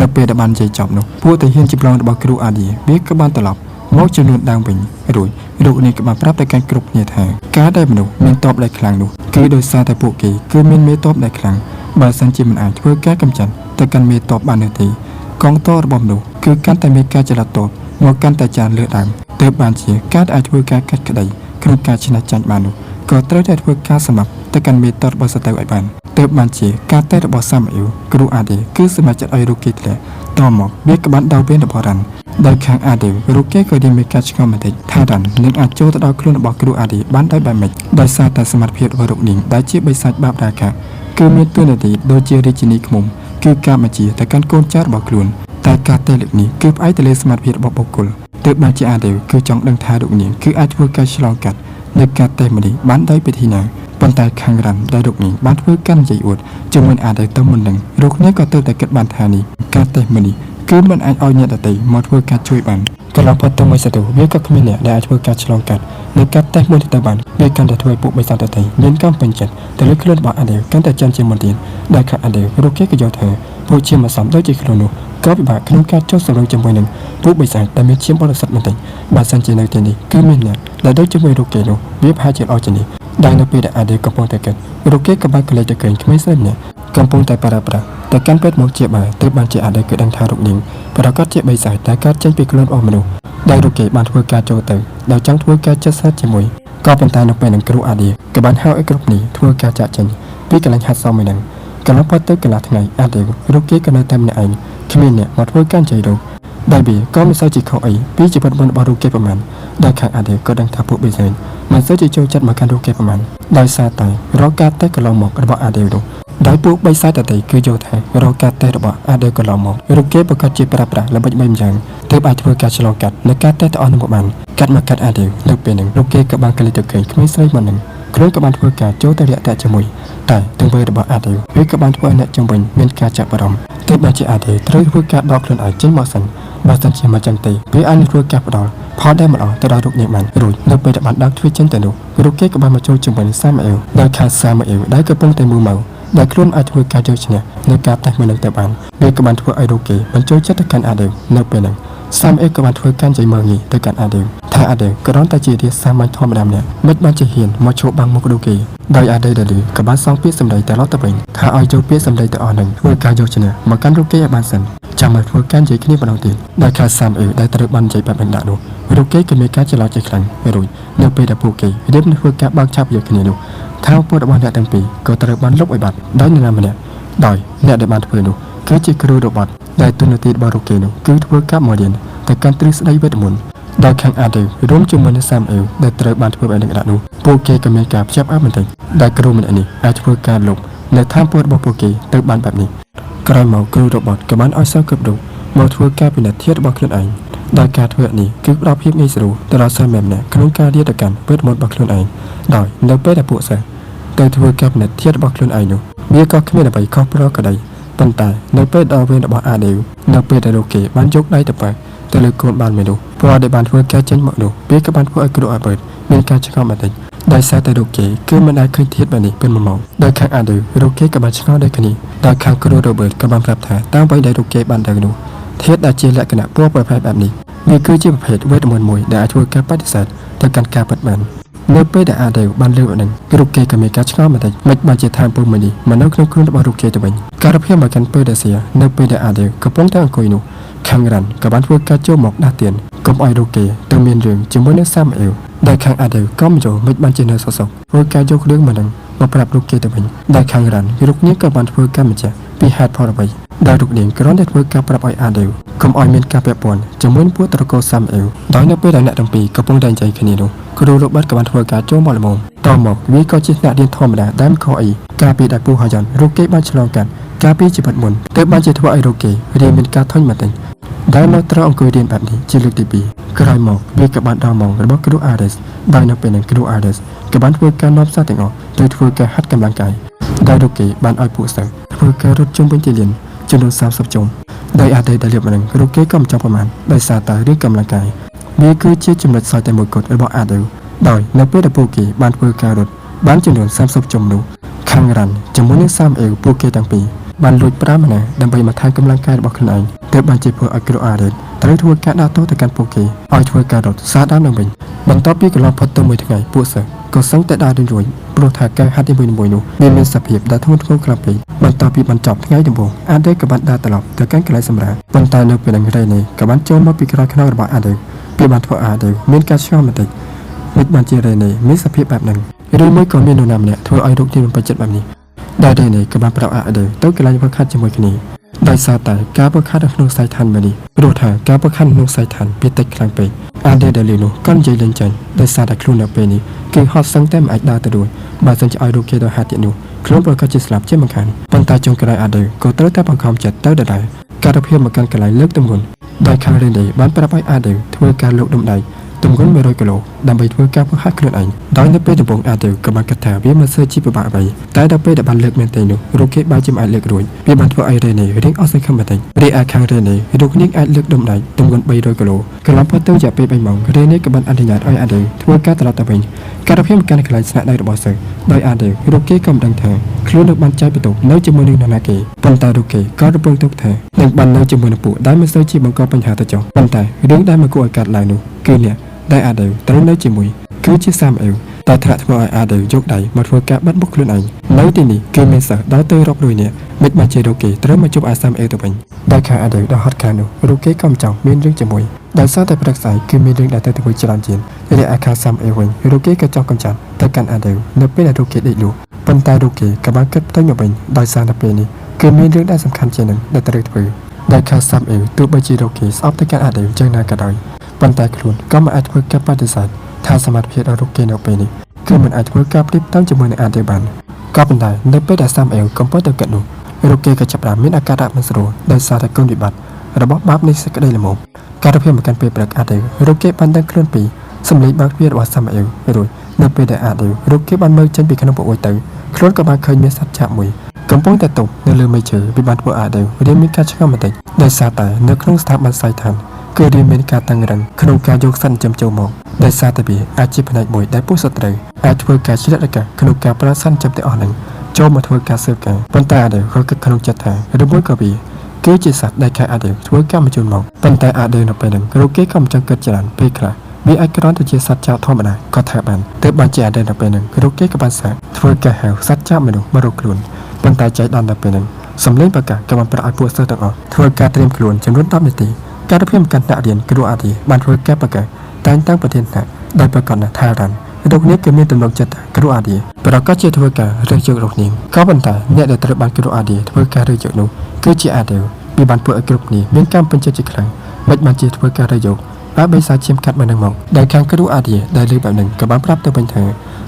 នៅពេលដែលបាននិយាយចប់នោះពួកទាហានចម្លងរបស់គ្រូអាឌីវាក៏បានត្រឡប់មកចំនួនដើមវិញរួចរូបនេះក៏បានប្រាប់ទៅកាន់គ្រប់គ្នាថាការដែលមនុស្សមានតបដែលខ្លាំងនោះគឺដោយសារតែពួកគេគឺមានមេតបដែលខ្លាំងបើសិនជាមិនអាចធ្វើការកម្ចាត់ទៅកាន់មេតបបាននោះទេកងទ័ពរបស់មនុស្សគឺកាន់តែមានការចល័តតបមកកាន់តែច្រើនលើដើមទើបបានជាការដែលអាចធ្វើការកាត់ក្តីក្នុងការឈ្នះចាញ់បាននោះក៏ត្រូវតែធ្វើការសម្លាប់ទៅកាន់មេតបរបស់សត្រូវឲ្យបានទើបបានជាការតេរបស់សាម៉ាអ៊ីវគ្រូអាឌីគឺសម្រាប់ចិត្តឲ្យរូគីធ្លាក់តមកវាក៏បានដល់វេនរបស់រ៉ាន់ដោយខាងអាឌីរូគីក៏រៀងមានការឆ្ងល់បន្តិចថារ៉ាន់នឹងអាចចូលទៅដល់ខ្លួនរបស់គ្រូអាឌីបានដោយបែបម៉េចដោយសារតែសមត្ថភាពរបស់រូបនាងដែលជាបិសាចបាបរាកាគឺមានតួនាទីដូចជារាជិនីឃ្មុំគឺការបញ្ជាទៅកាន់កូនចៅរបស់ខ្លួនតែការតេលើកនេះគឺផ្អែកទៅលើសមត្ថភាពរបស់បុគ្គលទើបបានជាអាឌីគឺចង់ដឹងថារូបនាងគឺអាចធ្វើការឆ្លងកាត់នៅការតេមួយនេះបានដោយពិធីណាប៉ុន្តែខាងរ៉ាន់ដែលរូបនាងបានធ្វើការនិយាយអួតជាមួយអាឌីទៅមុននឹងរូបនាងក៏ទើបតែគិតបានថានេះការតេមួយនេះគឺមិនអាចឲ្យអ្នកដទៃមកធ្វើការជួយបានកន្លងផុតទៅមួយសន្ទុះវាក៏គ្មានអ្នកដែលអាចធ្វើការឆ្លងកាត់នៅការតេស្តមួយនេះទៅបានវាកាន់តែធ្វើឲ្យពួកបិសាចដទៃមានការពេញចិត្តទៅលើខ្លួនរបស់អាឌីកាន់តែច្រើនជាងមុនទៀតដែលខាងអាឌីរូបគេក៏យល់ថាពួកជាមសំដូចជាខ្លួននោះក៏ពិបាកក្នុងការចុះសម្រុងជាមួយនឹងពួកបិសាចដែលមានឈាមបរិសុទ្ធបន្តិចបើសិនជានៅទីនេះគឺមានអ្នកដែលដូចជាមួយរូបគេនោះវាប្រហែលជាល្អជាងនេះដែលនៅពេលដែលអាឌីកំពុងតែគិតរូបគេក៏បានកលេចទៅឃើញក្មេងស្រីម្នាក់កំពុងតែប្រើប្រាស់តែកាន់ពេទ្យមកជាបាយទើបបានជាអាឌីគឺដឹងថារូបនាងប្រកាសជាបិសាចតែកើតចេញពីខ្លួនរបស់មនុស្សដែលរូបគេបានធ្វើការចូលទៅដោយចង់ធ្វើការចិត្តស្និទ្ធជាមួយក៏ប៉ុន្តែនៅពេលនឹងគ្រូអាឌីក៏បានហៅឲ្យគ្រប់នេះធ្វើការចាក់ចេញពីកន្លែងហាត់សមមួយនឹងកន្លងផុតទៅកន្លះថ្ងៃអាឌីរូបគេក៏នៅតែម្នាក់ឯងគ្មានអ្នកមកធ្វើការនិយាយរូបដែលវាក៏មិនសូវជាខុសអីពីជីវិតមុនរបស់រូបគេប្រមាណដែលខាងអាឌីក៏ដឹងថាពួកបិសាចមិនសូវជាចូលចិត្តមកកាន់រូបគេប្រមាណដោយសារតែរកការតេស្តកន្លងមករបស់អាឌីនោះដោយពួកបិសាចដទៃគឺយល់ថារកការតេស្តរបស់អាឌីកន្លងមករូបគេប្រកាសជាប្រើប្រាស់ល្បិចបីម្យ៉ាងទើបអាចធ្វើការឆ្លងកាត់នៅការតេស្តទាំងអស់នោះមកបានកាត់មកកាត់អាឌីនៅពេលហ្នឹងរូបគេក៏បានកលិចទៅឃើញក្មេងស្រីមកនឹងខ្លួនក៏បានធ្វើការចូលទៅរាក់ទាក់ជាមួយតែទង្វើរបស់អាឌីវាក៏បានធ្វើឲ្យអ្នកជំនាញមានការចាប់អារម្មណ៍ទើបបានជាអាឌីត្រូវធ្វើការដកខ្លួនឯងចេញមកសិនបើសិនជាមកចឹងទេវាអាចនឹងធ្វើការផ្ដល់ផលដែលមិនល្អទៅដល់រូបនាងបានរួចនៅពេលដែលបានដើរទ្វារចេញទៅនោះរូបគេក៏បានមកចូលជាមួយនឹងសាម៉ាអ៊ែលដោយខាងសាម៉ាអ៊ែលដែលកំពុងតែមួម៉ៅដែលខ្លួនអាចធ្វើការយកឈ្នះនៅការតេស្តមួយនឹងទៅបានវាក៏បានធ្វើឲ្យរូបគេបញ្ចូលចិត្តទៅកាន់អាឌីនៅពេលហ្នឹងសាមអេក៏បានធ្វើការនិយាយមើងងាយទៅកាន់អាឌីថាអាឌីគ្រាន់តែជារាជសាមញ្ញធម្មតាម្នាក់មិនបានជាហ៊ានមកឈោបាំងមុខរូបគេដោយអាឌីដាលីក៏បានសងពាក្យសម្ដីត្រឡប់ទៅវិញថាឲ្យយកពាក្យសម្ដីទៅអស់នឹងធ្វើការយកឈ្នះមកកាន់រូបគេឲ្យបានសិនចាំមកធ្វើការនិយាយគ្នាម្ដងទៀតដោយខាសាមអេដែលត្រូវបាននិយាយបែបនឹងដាក់នោះរូបគេក៏មានការច្រឡោតជាខ្លាំងរួចនៅពេលដែលពួកគេរៀបនឹងធ្វើការបើកឆាប់យកគ្នានោះថាពលរបស់អ្នកទាំងពីរក៏ត្រូវបានលុបឲ្យបាត់ដោយនរណាម្នាក់ដោយអ្នកដែលបានធ្វើនោះគឺជាគ្រូរបត់ដែលទូនាទីរបស់រូបគេនោះគឺធ្វើការមករៀនតែកាន់ទ្រឹស្ដីវេទមន្តដោយខាងអាឌីរួមជាមួយនឹងសាមអេវដែលត្រូវបានធ្វើឲ្យនឹងដាក់នោះពួកគេក៏មានការភ្ញាក់ផ្អើលបន្តិចដែលគ្រូម្នាក់នេះអាចធ្វើការលុបនៅថាមពលរបស់ពួកគេទៅបានបែបនេះក្រោយមកគ្រូរបត់ក៏បានឲ្យសិស្សគ្រប់រូបមកធ្វើការពិនិត្យធាតុរបស់ខ្លួនឯងដោយការធ្វើនេះគឺផ្ដល់ភាពងាយស្រួលទៅដល់សិស្សម្នាក់ៗក្នុងការរៀនទៅកាន់វេទមន្តរបស់ខ្លួនឯងដោយនៅពេលដែលពួកសិស្សទៅធ្វើការពិនិត្យធាតុរបស់ខ្លួនឯងនោះវាក៏គ្មានអ្វីខុសប្រក្រតីប៉ុន្តែនៅពេលដល់វេនរបស់អាឌីវនៅពេលដែលលោកគេបានយកដៃទៅប៉ះ ទៅលើកូនបាល់មួយនោះពណ៌ដែលបានធ្វើការចេញមកនោះវាក៏បានធ្វើឲ្យគ្រូអាបឺតមានការឆ្ងល់បន្តិចដោយសារតែរូបគេគឺមិនដែលឃើញធាតុបែបនេះពេលមកដោយខាងអាឌឺរូបគេក៏បានឆ្ងល់ដូចគ្នាដោយខាងគ្រូរ៉ូបឺតក៏បានប្រាប់ថាតាមអ្វីដែលរូបគេបានដឹងនោះធាតុដែលជាលក្ខណៈពណ៌ប្រផេះបែបនេះវាគឺជាប្រភេទវេទមន្តមួយដែលអាចធ្វើការបដិសេធទៅកាន់ការពិតបាននៅពេលដែលអាដេវបានលើកនឹងរូបគេក៏មានការឆ្ងល់បន្តិចមិនបានជាឋានពុំមួយនេះមកនៅក្នុងខ្លួនរបស់រូបគេទៅវិញការភាពមកកាន់ពេលដែលសៀនៅពេលដែលអាដេវកំពុងតែអង្គុយនោះខាងរ៉ាន់ក៏បានធ្វើការចូលមកដាស់ទៀនកុំឲ្យរូបគេទៅមានរឿងជាមួយនឹងសាមអេវដែលខាងអាដេវក៏មិនយល់មិនបានជានៅសសុកធ្វើការយករឿងមកនឹងមកប្រាប់រូបគេទៅវិញដែលខាងរ៉ាន់រូបនេះក៏បានធ្វើការបញ្ជាក់ពីហេតុផលអ្វីដែលរូបនាងគ្រាន់តែធ្វើការប្រាប់ឲ្យអាដេវកុំឲ្យមានការពាក់ព័ន្ធជាមួយនឹងពួកត្រកូលសាមអេវដោយនៅពេលដែលអ្នកទាំងពីរកំពុងតែនិយាយគ្នានោះគ្រូរ៉ូបឺតក៏បានធ្វើការចូលមកល្មមតមកវាក៏ជាអ្នករៀនធម្មតាដែលមិនខុសអីកាលពីដែលពូហាយ៉ុនរូបគេបានឆ្លងកាត់កាលពីជីវិតមុនទើបបានជាធ្វើឲ្យរូបគេរៀនមានការធុញបន្តិចដែលមកត្រូវអង្គុយរៀនបែបនេះជាលើកទី2ក្រោយមកវាក៏បានដល់ម៉ោងរបស់គ្រូអារ៉េសដោយនៅពេលนั้นគ្រូអារ៉េសក៏បានធ្វើការនាំសិស្សទាំងអស់ទៅធ្វើការហាត់កម្លាំងកាយដោយរូបគេបានឲ្យពួកសិស្សធ្វើការរត់ជុំវិញទីលានចំនួន30ជុំដោយអាតេដែលរៀបមកនឹងរូបគេក៏មិនចង់ប្រមាណដោយសារតែរឿងកម្លាំងកាយវាគឺជាចំណុចសោយតែមួយគត់របស់អាដេវដោយនៅពេលដែលពួកគេបានធ្វើការរត់បានចំនួន30ជុំនោះខាងរ៉ាន់ជាមួយនឹងសាមអេវពួកគេទាំងពីរបានលួចប្រាម៉ាណាដើម្បីមកថែកម្លាំងកាយរបស់ខ្លួនឯងទើបបានជាធ្វើឲ្យគ្រូអារ៉េតត្រូវធ្វើការដាក់ទោសទៅកាន់ពួកគេឲ្យធ្វើការរត់សារដើមឡើងវិញបន្ទាប់ពីកន្លងផុតទៅមួយថ្ងៃពួកសិស្សក៏សឹងតែដើររួចព្រោះថាការហាត់នីមួយៗនោះវាមានសភាពដែលធ្ងន់ធ្ងរខ្លាំងពេកបន្ទាប់ពីបញ្ចប់ថ្ងៃដំបូងអាដេក៏បានដើរត្រឡប់ទៅកាន់កន្លែងសម្រាកប៉ុន្តែនៅពេលនឹងរ៉េនីក៏បានចូលមកពីក្រោយខ្នងរបស់អាដេវាបានធ្វើអាដេមានការឆ្ងល់បន្តិចមិនបានជារ៉េនីមានសភាពបែបហ្នឹងឬមួយក៏មាននរណាម្នាក់ធ្វើឲ្យរូបនេះមិនពេញចិត្តបែបនេះដែលរ៉េនីក៏បានប្រាប់អាដេទៅកន្លែងវឹកហាត់ជាមួយគ្នាដោយសារតែការវឹកហាត់នៅក្នុងសាយឋានមួយនេះព្រោះថាការវឹកហាត់ក្នុងសាយឋានវាតិចខ្លាំងពេកអាដេដែលលឺនោះក៏និយាយលេងចេញដោយសារតែខ្លួននៅពេលនេះគេហត់សឹងតែមិនអាចដើរទៅរួចបើសិនជាឲ្យរូបគេទៅហាត់ទៀតនោះខ្លួនប្រកាសជាស្លាប់ជាមិនខានប៉ុន្តែចុងក្រោយអាដេក៏ត្រូវតែបង្ខំចិត្តទៅដដែលការភាពមកកាន់កន្លែងលើកទម្ងន់ដោយខាងរ៉េនីបានប្រាប់ឲ្យអាដេធ្វើការលើកដុំដៃទម្ងន់100គីឡូដើម្បីធ្វើការហ្វឹកហាត់ខ្លួនឯងដោយនៅពេលដំបូងអាដេក៏បានគិតថាវាមិនសូវជាពិបាកអ្វីតែដល់ពេលដែលបានលើកមែនទេនោះរូបគេបែរជាមិនអាចលើករួចវាបានធ្វើឲ្យរ៉េនីរៀងអស់សង្ឃឹមបន្តិចរីឯខាងរ៉េនីរូបនាងអាចលើកដុំដៃទម្ងន់300គីឡូកន្លងផុតទៅរយៈពេល3ម៉ោងរ៉េនីក៏បានអនុញ្ញាតឲ្យអាដេធ្វើការត្រឡប់ទៅវិញការភាពកាន់កន្លែងស្នាក់នៅរបស់សិស្សដោយអាដេរូបគេក៏មិនដឹងថាខ្លួននឹងបានចែកបន្ទប់នៅជាមួយនឹងនរណាគេប៉ុន្តែរូបគេក៏រំពឹងទុកថានឹងបាននៅជាមួយនឹងពួកដែលមិនសូវជាបង្កបញ្ហាទៅចុះប៉ុន្តែរឿងដែលមិនគួរឲ្យកើតឡើងនោះគឺអ្នកដែលអាដេត្រូវនៅជាមួយគឺជាសាមអេវតែថ្នាក់ធ្វើឲ្យអាដេយកដៃមកធ្វើការបិទមុខខ្លួនឯងនៅទីនេះគឺមានសិស្សដល់ទៅរាប់រយនាក់មិនបានជារូបគេត្រូវមកជួបអាសាមអេវទៅវិញដោយខាងអាដេដល់ហត់ខាងនោះរូបគេក៏មិនចង់មានរឿងជាមួយដោយសារតែព្រឹកស្អែកគឺមានរឿងដែលទៅធ្វើច្រើនជាងរីឯខាងសាមអេវវិញរូបគេក៏ចង់កំចាត់ទៅកាន់អាដេនៅពេលដែលរូបគេដេកលក់ប៉ុន្តែរូបគេក៏បានគិតផ្ទុយមកវិញដោយសារតែពេលនេះគឺមានរឿងដែលសំខាន់ជាងនឹងដែលត្រូវធ្វើដោយខាងសាមអេវទោះបីជារូបគេស្អប់ទៅកាន់អាដេយ៉ាងណាក៏ដោយប៉ុន្តែខ្លួនក៏មិនអាចធ្វើការបដិសេធថាសមត្ថភាពរបស់រូបគេនៅពេលនេះគឺមិនអាចធ្វើការប្រៀបផ្ទឹមជាមួយនឹងអាដេបានក៏ប៉ុន្តែនៅពេលដែលសាមអេវកំពុងតែគិតនោះរូបគេក៏ចាប់ផ្ដើមមានអាការៈមិនស្រួលដោយសារតែគុណវិបត្តិរបស់បាបនៃសេចក្តីល្មោភការភាពមកកាន់ពេលព្រឹកអាដេរូបគេបានដឹងខ្លួនពីសម្លេងបើកទ្វាររបស់សាមអេវរួចនៅពេលដែលអាដេរូបគេបានមើលចេញពីក្នុងបង្អួចទៅខ្លួនក៏បានឃើញមានសត្វចាបមួយកំពុងតែទប់នៅលើមែកឈើវាបានធ្វើអាដេរៀនមានការឆ្ងល់បន្តិចដោយសារតែនៅក្នុងស្ថាប័នសាយឋានគឺរៀនមានការតឹងរឹងក្នុងការយកសត្វចិញ្ចឹមចូលមកដោយសារតែវាអាចជាផ្នែកមួយដែលពួកសត្រូវអាចធ្វើការជ្រៀតឱកាសក្នុងការប្រើសត្វចិញ្ចឹមទាំងអស់ហ្នឹងចូលមកធ្វើការស៊ើបការប៉ុន្តែអាដេក៏គិតក្នុងចិត្តថាឬមួយក៏វាគឺជាសត្វដែលខែអាដេធ្វើការបញ្ជូនមកប៉ុន្តែអាដេនៅពេលហ្នឹងរូបគេក៏មិនចង់គិតច្រើនពេលខ្លះវាអាចគ្រាន់តែជាសត្វចោលធម្មតាក៏ថាបានទើបបានជាអាដេនៅពេលហ្នឹងរូបគេក៏បានសាកធ្វើការហៅសត្វចាបមនុស្សមករកខ្លួនប៉ុន្តែចៃដន្យនៅពេលហ្នឹងសំឡេងប្រកាសក៏បានប្រាប់ឲ្យពួកសិស្សទាំងអស់ធ្វើការត្រៀមខ្លួនចំនួន10នាទីការភាពកាន់ថ្នាក់រៀនគ្រូអាឌីបានធ្វើការប្រកាសតែងតាំងប្រធានថ្នាក់ដោយប្រកាសថារ៉ាន់រូបនេះគឺមានទំនុកចិត្តថាគ្រូអាឌីប្រកាសជាធ្វើការរើសយករូបនាងក៏ប៉ុន្តែអ្នកដែលត្រូវបានគ្រូអាឌីធ្វើការរើសយកនោះគឺជាអាដេវវាបានធ្វើឲ្យគ្រប់គ្នាមានការពេញចិត្តជាខ្លាំងមិនបានជាធ្វើការរើសយកបើបីសាឈាមកាត់មកនឹងមកដែលខាងគ្រូអាឌីដែលលើបែបនឹងក៏បានប្រាប់ទៅវិញថ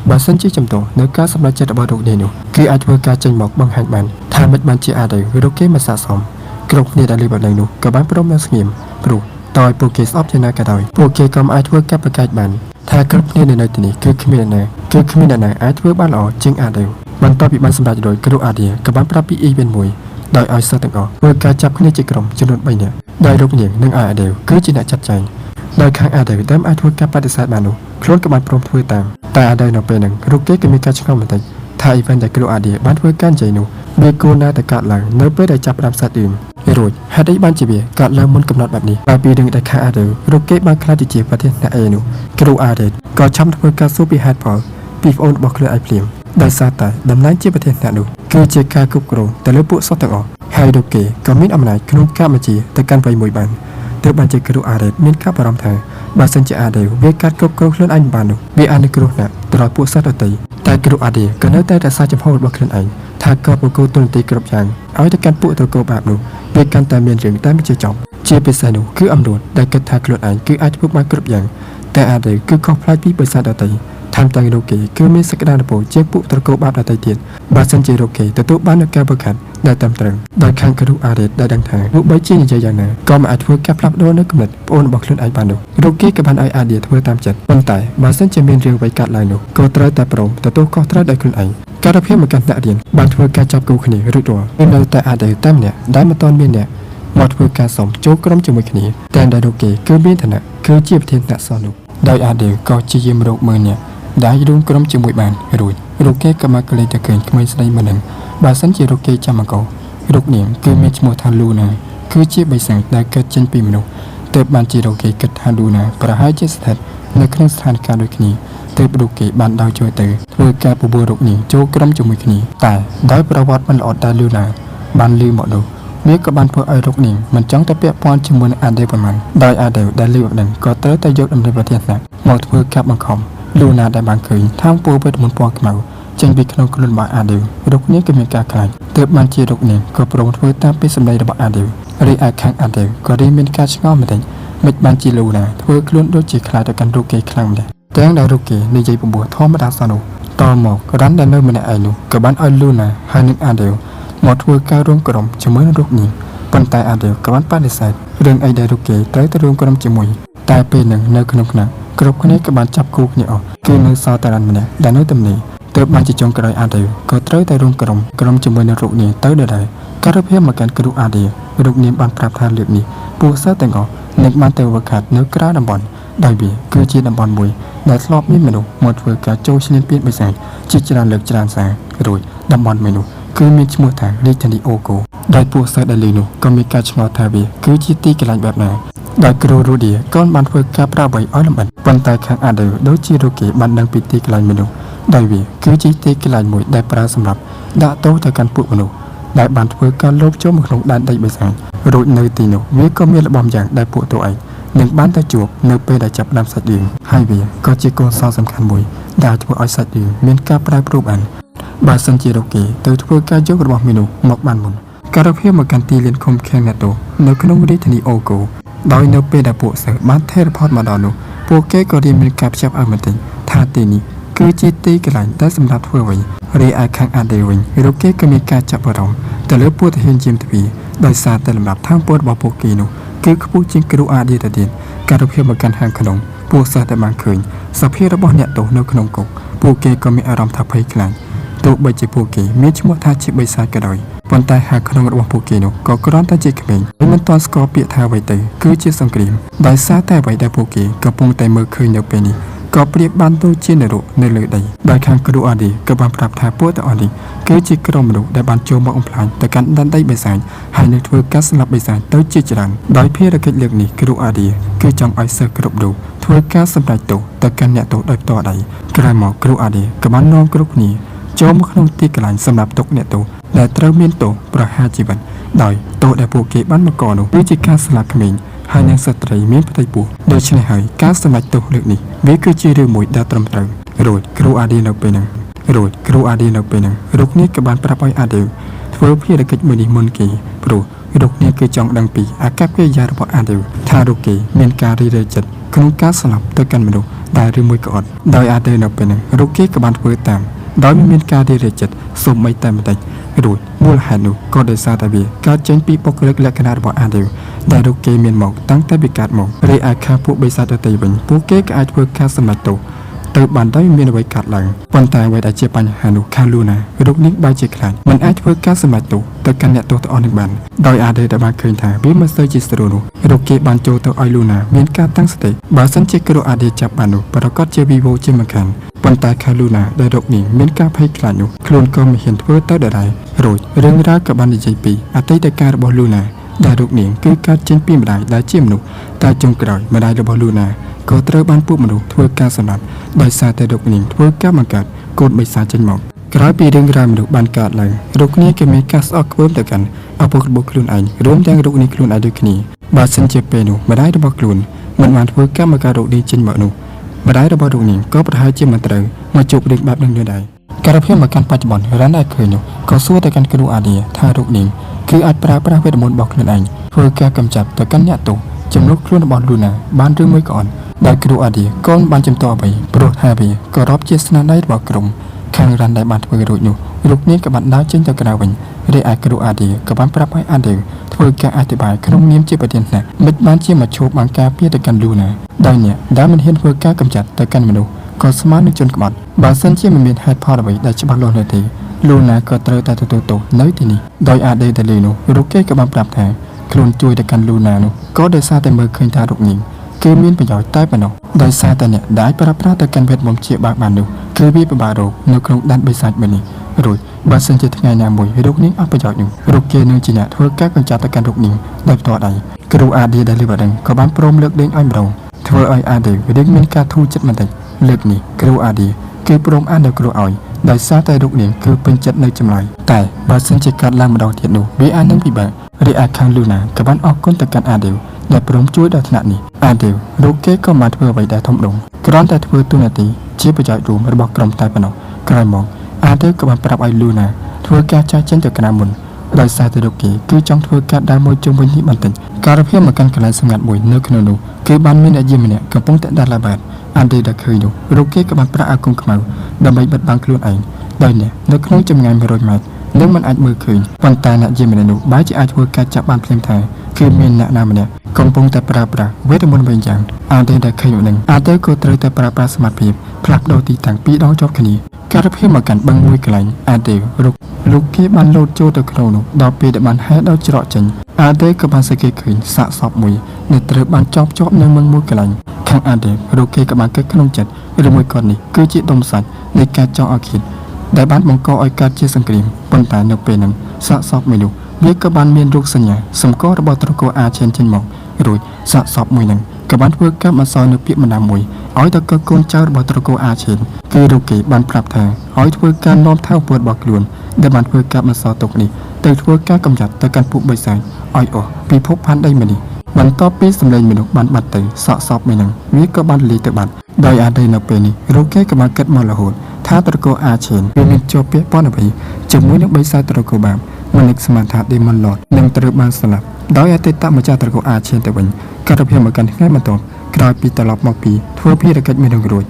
ាបើសិនជាចំទោសនៅការសម្រេចចិត្តរបស់រូបនេះនោះគឺអាចធ្វើការចេញមកបង្ហាញបានថាមិនបានជាអាដេវរូបគេមិនស័ក្តិសមគ្រប់គ្នាដែលលើបែបនឹងនោះក៏បានព្រមនៅស្ងៀមព្រោះតើឲ្យពួកគេស្អប់ជាណាក៏ដោយពួកគេក៏មិនអាចធ្វើការប្រកែកបានថាគ្រប់គ្នានៅទីនេះគឺគ្មានអ្នកណាគឺគ្មានអ្នកណាអាចធ្វើបានល្អជាងអាដេវបន្ទាប់ពីបានសម្រេចរួចគ្រូអាឌីក៏បានប្រាប់ពីអ៊ីវ៉ិនមួយដោយឲ្យសិស្សទាំងអស់ធ្វើការចាប់គ្នាជាក្រុមចំនួន3នាក់ ដោយរូបនាងនិងឲ្យអាដេវគឺជាអ្នកចាត់ចែងដោយខាងអាដេវដែលអាចធ្វើការបដិសេធបាននោះខ្លួនក៏បានព្រមធ្វើតាមតែអាដេវនៅពេលហ្នឹងរូបគេក៏មានការឆ្ងល់បន្តិចថាអ៊ីវ៉ាន់ដែលគ្រូអាឌីបានធ្វើការនិយាយនោះវាគួរណាតែកើតឡើងនៅពេលដែលចាប់ផ្ដើមសាច់រឿងរួចហេតុអីបានជាវាកើតឡើងមុនកំណត់បែបនេះហើយពីរឿងដែលខាងអាដេវរូបគេបានខ្លាចទៅជាប្រធានអ្នកអេនោះគ្រូអាដេក៏ឆាំធ្វើការសួរពីហេតុផលពីប្អូនរបស់ខ្លួនឯងភ្លាមដោយសារតែតំណែងជាប្រធានអ្នកនោះគឺជាការគ្រប់គ្រងទៅលើពួកសិស្សទាំងអស់ហើយរូបគេក៏មានអំណាចក្នុងការបញ្ជាទៅកាន់វ័យមួយបានទើបបានជាគ្រូអារ៉េតមានការបារម្ភថាបើសិនជាអាដេវវាកាត់គ្រប់គ្រងខ្លួនឯងមិនបាននោះវាអាចនឹងគ្រោះថ្នាក់ទៅដល់ពួកសិស្សដទៃតែគ្រូអាដេក៏នៅតែរក្សាចំហរបស់ខ្លួនឯងថាក៏ប្រគល់ទូនាទីគ្រប់យ៉ាងឲ្យទៅកាន់ពួកត្រកូលបាបនោះវាកាន់តែមានរឿងតែមិនជាចប់ជាពិសេសនោះគឺអំនួតដែលគិតថាខ្លួនឯងគឺអាចធ្វើបានគ្រប់យ៉ាងតែអាដេវគឺខុសប្លែកពីបិសាចដទៃថែមទាំងរូបគេគឺមានសក្តានុពលជាងពួកត្រកូលបាបដទៃទៀតបើសិនជារូបគេទទួលបាននូវការបង្ខាត់ដែលត្រឹមត្រូវដោយខាងគ្រូអារ៉េតដែលដឹងថាទោះបីជានិយាយយ៉ាងណាក៏មិនអាចធ្វើការផ្លាស់ប្ដូរនៅគំនិតប្អូនរបស់ខ្លួនឯងបាននោះរូបគេក៏បានឲ្យអាឌីធ្វើតាមចិត្តប៉ុន្តែបើសិនជាមានរឿងអ្វីកើតឡើងនោះក៏ត្រូវតែព្រមទទួលខុសត្រូវដោយខ្លួនឯងការភាពមកកាន់អ្នករៀនបានធ្វើការចាប់គូគ្នារួចរាល់នៅតែអាឌីតែម្នាក់ដែលមិនទាន់មានអ្នកមកធ្វើការសុំចូលក្រុមជាមួយគ្នាតែដែលរូបគេគឺមានឋានៈគឺជាប្រធានថ្នាក់សោះនោះដោយអាឌីក៏ជាយាមរោគមើលអ្នកដែលរួមក្រុមជាមួយបានរួចរូបគេក៏មកក្លែងទៅឃើញក្មេងស្រីម្នាក់បើសិនជារូបគេចាំមកកោរូបនាងគឺមានឈ្មោះថាលូណាគឺជាបិសាចដែលកើតចេញពីមនុស្សទើបបានជារូបគេគិតថាលូណាប្រហែលជាស្ថិតនៅក្នុងស្ថានភាពដូចគ្នាទើបរូបគេបានដើរជួយទៅធ្វើការបបួលរូបនាងចូលក្រុមជាមួយគ្នាតែដោយប្រវត្តិមិនល្អដែលលូណាបានលឺមកនោះវាក៏បានធ្វើឲ្យរូបនាងមិនចង់ទៅពាក់ព័ន្ធជាមួយនឹងអាដេវប៉ុន្មានដោយអាដេវដែលលឺបែបហ្នឹងក៏ត្រូវតែយកដំណឹងប្រធានថ្នាក់មកធ្វើការបង្ខំលូណាដែលបានឃើញថាមពលវេទមន្តពណ៌ខ្មៅចេញពីក្នុងខ្លួនរបស់អាដេវរូបនាងក៏មានការខ្លាចទើបបានជារូបនាងក៏ព្រមធ្វើតាមពីសម្ដីរបស់អាដេវរីឯខាងអាដេវក៏រៀងមានការឆ្ងល់បន្តិចមិនបានជាលូណាធ្វើខ្លួនដូចជាខ្លាចទៅកាន់រូបគេខ្លាំងម្ល៉េះទាំងដែលរូបគេនិយាយពពោះធម្មតាសោះនោះតមករ៉ាន់ដែលនៅម្នាក់ឯងនោះក៏បានឲ្យលូណាហើយនឹងអាដេវមកធ្វើការរួមក្រុមជាមួយនឹងរូបនាងប៉ុន្តែអាដេវក៏បានបដិសេធរឿងអីដែលរូបគេត្រូវទៅរួមក្រុមជាមួយតែពេលនឹងនៅក្នុងថ្នាក់គ្រប់គ្នាក៏បានចាប់គូគ្នាអស់គឺនៅសល់តែរ៉ាន់ម្នាក់ដែលនៅទំនេរទើបបានជាចុងក្រោយអាដេវក៏ត្រូវតែរួមក្រុមក្រុមជាមួយនឹងរូបនាងទៅដដែលការភាពមកកាន់គ្រូអាដេរូបនាងបានប្រាប់ថាលើកនេះពួកសិស្សទាំងអស់នឹងបានទៅវឹកហាត់នៅក្រៅតំបន់ដោយវាគឺជាតំបន់មួយដែលធ្លាប់មានមនុស្សមកធ្វើការចូលឈ្លានពានបិសាចជាច្រើនលើកច្រើនសាររួចតំបន់មួយនោះគឺមានឈ្មោះថារាជធានីអូកូដោយពួកសិស្សដែលលឺនោះក៏មានការឆ្ងល់ថាវាគឺជាទីកន្លែងបែបណាដោយគ្រូរូឌីក៏បានធ្វើការប្រាប់អ្វីឲ្យលម្អិតប៉ុន្តែខាងអាដេវដូចជារូគេបានដឹងពីទីកន្លែងមួយនោះដោយវាគឺជាទីកន្លែងមួយដែលប្រើសម្រាប់ដាក់ទោសទៅកាន់ពួកមនុស្សដែលបានធ្វើការលបចូលមកក្នុងដែនដីបិសាចរួចនៅទីនោះវាក៏មានល្បំយ៉ាងដែលពួកតួឯងនឹងបានទៅជួបនៅពេលដែលចាប់ផ្ដើមសាច់រឿងហើយវាក៏ជាកូនសោសំខាន់មួយដែលធ្វើឲ្យសាច់រឿងមានការប្រែប្រួលបានបើសិនជារូគេទៅធ្វើការយករបស់មនុស្សមកបានមុនការភាពមកកាន់ទីលានឃុំឃាំងអ្នកទោសនៅក្នុងរាជធានីអូកូដោយនៅពេលដែលពួកសិស្សបាន teleport មកដល់នោះពួកគេក៏រៀនមានការភ្ញាក់ផ្អើលបន្តិចថាទីនេះគឺជាទីកន្លែងដែលសម្រាប់ធ្វើអ្វីរីឯខាងអាដេវិញរូបគេក៏មានការចាប់អារម្មណ៍ទៅលើពួកទាហានជាមទ្វាដោយសារតែលំដាប់ថាមពលរបស់ពួកគេនោះគឺខ្ពស់ជាងគ្រូអាដេទៅទៀតការភាពមកកាន់ហាងក្នុងពួកសិស្សដែលបានឃើញសភាពរបស់អ្នកទោសនៅក្នុងគុកពួកគេក៏មានអារម្មណ៍ថាភ័យខ្លាចទោះបីជាពួកគេមានឈ្មោះថាជាបិសាចក៏ដោយប៉ុន្តែហាក្នុងរបស់ពួកគេនោះក៏គ្រាន់តែជាក្មេងហើយមិនទាន់ស្គាល់ពាក្យថាអ្វីទៅគឺជាសង្គ្រាមដោយសារតែអ្វីដែលពួកគេកំពុងតែមើលឃើញនៅពេលនេះក៏ប្រៀបបានដូចជានរកនៅលើដីដោយខាងគ្រូអាឌីក៏បានប្រាប់ថាពួកទាំងអស់នេះគឺជាក្រុមមនុស្សដែលបានចូលមកបំផ្លាញទៅកាន់ដែនដីបិសាចហើយនឹងធ្វើការស្លាប់បិសាចទៅជាច្រើនដោយភារកិច្ចលើកនេះគ្រូអាឌីគឺចង់ឲ្យសិស្សគ្រប់រូបធ្វើការសម្រេចទោសទៅកាន់អ្នកទោសដោយផ្ទាល់ដៃក្រោយមកគ្រូអាឌីក៏បាននាំគ្រប់គ្នាចូលមកក្នុងទីកន្លែងសម្រាប់ទុកអ្នកទោសដែលត្រូវមានទោសប្រហារជីវិតដោយទោសដែលពួកគេបានបង្កនោះគឺជាការស្លាប់ក្មេងហើយនឹងស្ត្រីមានផ្ទៃពោះដូច្នេះហើយការសម្រេចទោសលើកនេះវាគឺជារឿងមួយដែលត្រឹមត្រូវរួចគ្រូអាឌីនៅពេលហ្នឹងរួចគ្រូអាឌីនៅពេលហ្នឹងរូបនេះក៏បានប្រាប់ឲ្យអាឌីធ្វើភារកិច្ចមួយនេះមុនគេព្រោះរូបនេះគឺចង់ដឹងពីអាកប្បកិរិយារបស់អាឌីថារូបគេមានការរីករាយចិត្តក្នុងការស្លាប់ទៅកាន់មនុស្សដែលឬមួយក៏អត់ដោយអាឌីនៅពេលហ្នឹងរូបគេក៏បានធ្វើតាមដោយមិនមានការរីករាយចិត្តសូម្បីតែបន្តិចរួចមូលហេតុនោះក៏ដោយសារតែវាកើតចេញពីបុគ្គលិកលក្ខណៈរបស់អាឌីដែលរូបគេមានមកតាំងតែពីកើតមករីឯខាងពួកបិសាចដទៃវិញពួកគេក៏អាចធ្វើការសម្រេចទោស ទៅបានដោយមានអ្វីកាត់ឡើងប៉ុន្តែអ្វីដែលជាបញ្ហានោះខាងលូណារូបនេះបែរជាខ្លាចមិនអាចធ្វើការសម្រេចទោសទៅកាន់អ្នកទោសទាំងអស់នេះបានដោយអាដេដែលបានឃើញថាវាមិនសូវជាស្រួលនោះរូបគេបានចូលទៅឲ្យលូណាមានការតាំងសតិបើសិនជាគ្រូអាដេចាប់បាននោះប្រកាសជាវីវជាមិនខានប៉ុន្តែខាងលូណាដែលរូបនេះមានការភ័យខ្លាចនោះខ្លួនក៏មិនហ៊ានធ្វើទៅដដែលរួចរឿងរ៉ាវក៏បាននិយាយពីអតីតកាលរបស់លូណាដែលរូបនាងគឺកើតចេញពីម្ដាយដែលជាមនុស្សតែចុងក្រោយម្ដាយរបស់លូណាក៏ត្រូវបានពួកមនុស្សធ្វើការសម្លាប់ដោយសារតែរូបនាងធ្វើការបង្កើតកូនបិសាចចេញមកក្រោយពីរឿងរ៉ាវមនុស្សបានកើតឡើងរូបនាងក៏មានការស្អប់ខ្ពើមទៅកាន់ឪពុករបស់ខ្លួនឯងរួមទាំងរូបនាងខ្លួនឯងដូចគ្នាបើសិនជាពេលនោះម្ដាយរបស់ខ្លួនមិនបានធ្វើការបង្កើតរូបនាងចេញមកនោះម្ដាយរបស់រូបនាងក៏ប្រហែលជាមិនត្រូវមកជួបរឿងបែបនេះនោះដែរការភាពមកកាន់បច្ចុប្បន្នរ៉ាន់ដែលឃើញនោះក៏សួរទៅកាន់គ្រូអាឌីថារូបនាងគឺអាចប្រើប្រាស់វេទមន្តរបស់ខ្លួនឯងធ្វើការកម្ចាត់ទៅកាន់អ្នកទោសចំនួនខ្លួនរបស់លូណាបានឬមួយក៏អត់ដែលគ្រូអាឌីក៏មិនបានជំទាស់អ្វីព្រោះថាវាក៏រាប់ជាស្នាដៃរបស់ក្រុមខាងរ៉ាន់ដែលបានធ្វើរួចនោះរូបនាងក៏បានដើរចេញទៅក្រៅវិញរីឯគ្រូអាឌីក៏បានប្រាប់ឲ្យអាឌីធ្វើការអធិប្បាយក្នុងនាមជាប្រធានថ្នាក់មិនបានជាមកឈប់បានការពារទៅកាន់លូណាដោយអ្នកដែលមិនហ៊ានធ្វើការកម្ចាត់ទៅកាន់មនុស្សក៏ស្មើនឹងជនក្បត់បើសិនជាមិនមានហេតុផលអ្វីដែលច្បាស់លាស់នោះទេលូណាក៏ត្រូវតែទទួលទោសនៅទីនេះដោយអាដេដាលីនោះរូបគេក៏បានប្រាប់ថាខ្លួនជួយទៅកាន់លូណានោះក៏ដោយសារតែមើលឃើញថារូបនាងគឺមានប្រយោជន៍តែប៉ុណ្ណោះដោយសារតែអ្នកដែលប្រើប្រាស់ទៅកាន់វេទមន្តជាបាក់បាននោះគឺវាពិបាករកនៅក្នុងដែនបិសាចមួយនេះរួចបើសិនជាថ្ងៃណាមួយរូបនាងអត់ប្រយោជន៍នោះរូបគេនឹងជាអ្នកធ្វើការកម្ចាត់ទៅកាន់រូបនាងដោយផ្ទាល់ដៃគ្រូអាឌីដែលលឺបាដឹងក៏បានព្រមលើកលែងឲ្យម្ដងធ្វើឲ្យអាឌីរៀងមានការធូរចិត្តបន្តិចលើកនេះគ្រូអាឌីគឺព្រមអនុគ្រោះឲ្យដោយសារតែរូបនាងគឺពេញចិត្តនៅចម្លើយតែបើសិនជាកាត់ឡើងម្ដងទៀតនោះវាអាចនឹងពិបាករីឯខាងលូណាក៏បានអរគុណទៅកាន់អាឌីវដែលព្រមជួយដល់ថ្នាក់នេះអាឌីវរូបគេក៏បានធ្វើអ្វីដែលធំដុំគ្រាន់តែធ្វើទូនាទីជាប្រយោជន៍រួមរបស់ក្រុមតែប៉ុណ្ណោះក្រោយមកអាឌីវក៏បានប្រាប់ឲ្យលូណាធ្វើការចាយចេញទៅក្រៅមុនដោយសារតែរូបគេគឺចង់ធ្វើការដើរមួយជុំវិញនេះបន្តិចការភាពមកកាន់កន្លែងសម្ងាត់មួយនៅក្នុងនោះគឺបានមានអ្នកយាមម្នាក់កំពុងតែដើរល្បាតអានឌីដែលឃើញនោះរូបគេក៏បានប្រាក់អាគមខ្មៅដើម្បីបិទបាំងខ្លួនឯងដោយអ្នកនៅក្នុងចម្ងាយ100ម៉ែត្រនឹងមិនអាចមើលឃើញប៉ុន្តែអ្នកយាមម្នាក់នោះបែរជាអាចធ្វើការចាប់បានភ្លាមថាគឺមានអ្នកណាម្នាក់កំពុងតែប្រើប្រាស់វេទមន្តវិញយ៉ាងអានឌីដែលឃើញនោះអានឌីក៏ត្រូវតែប្រើប្រាស់សមត្ថភាពផ្លាស់ប្ដូរទីតាំងពីរដងជាប់គ្នាការភាពមកកាន់បឹងមួយកន្លែងអាដេរុកលោកគេបានលោតចូលទៅក្នុងនោះដល់ពេលដែលបានហែដល់ច្រកចេញអាដេក៏បានសង្កេតឃើញសាកសពមួយដែលត្រូវបានចោបជាប់នៅមឹងមួយកន្លែងខាងអាដេលោកគេក៏បានគិតក្នុងចិត្តឬមួយគាត់នេះគឺជាដុំសាច់នៃការចង់ឲ្យឃាតដែលបានបង្កឲ្យកើតជាសង្គ្រាមប៉ុន្តែនៅពេលហ្នឹងសាកសពមួយនោះវាក៏បានមានរូបសញ្ញាសម្គាល់របស់ត្រកូលអាឈេនចេញមករួចសាកសពមួយហ្នឹងក៏បានធ្វើការបន្សល់នៅពាក្យបណ្ដាំមួយឲ្យទៅកូនចៅរបស់ត្រកូលអាឈេនគឺរូបគេបានប្រាប់ថាឲ្យធ្វើការនាំថៅពតរបស់ខ្លួនដែលបានធ្វើការបន្សល់ទុកនេះទៅធ្វើការកម្ចាត់ទៅកាន់ពួកបិសាចឲ្យអស់ពិភពផែនដីមួយនេះបន្ទាប់ពីសម្លេងមនុស្សបានបាត់ទៅសក់សពមួយហ្នឹងវាក៏បានលាយទៅបាត់ដោយអាដីនៅពេលនេះរូបគេក៏បានគិតមករហូតថាត្រកូលអាឈេនវាមានជាប់ពាក់ព័ន្ធអ្វីជាមួយនឹងបិសាចត្រកូលបាបមនិកស្មានថា Demon Lord នឹងត្រូវបានស្លាប់ដោយអតីតម្ចាស់ត្រកូលអាឈេនទៅវិញករភាពមកកាន់ថ្ងៃបន្ទាប់ក្រោយពីត្រឡប់មកពីធ្វើភារកិច្ចមួយនឹងរួច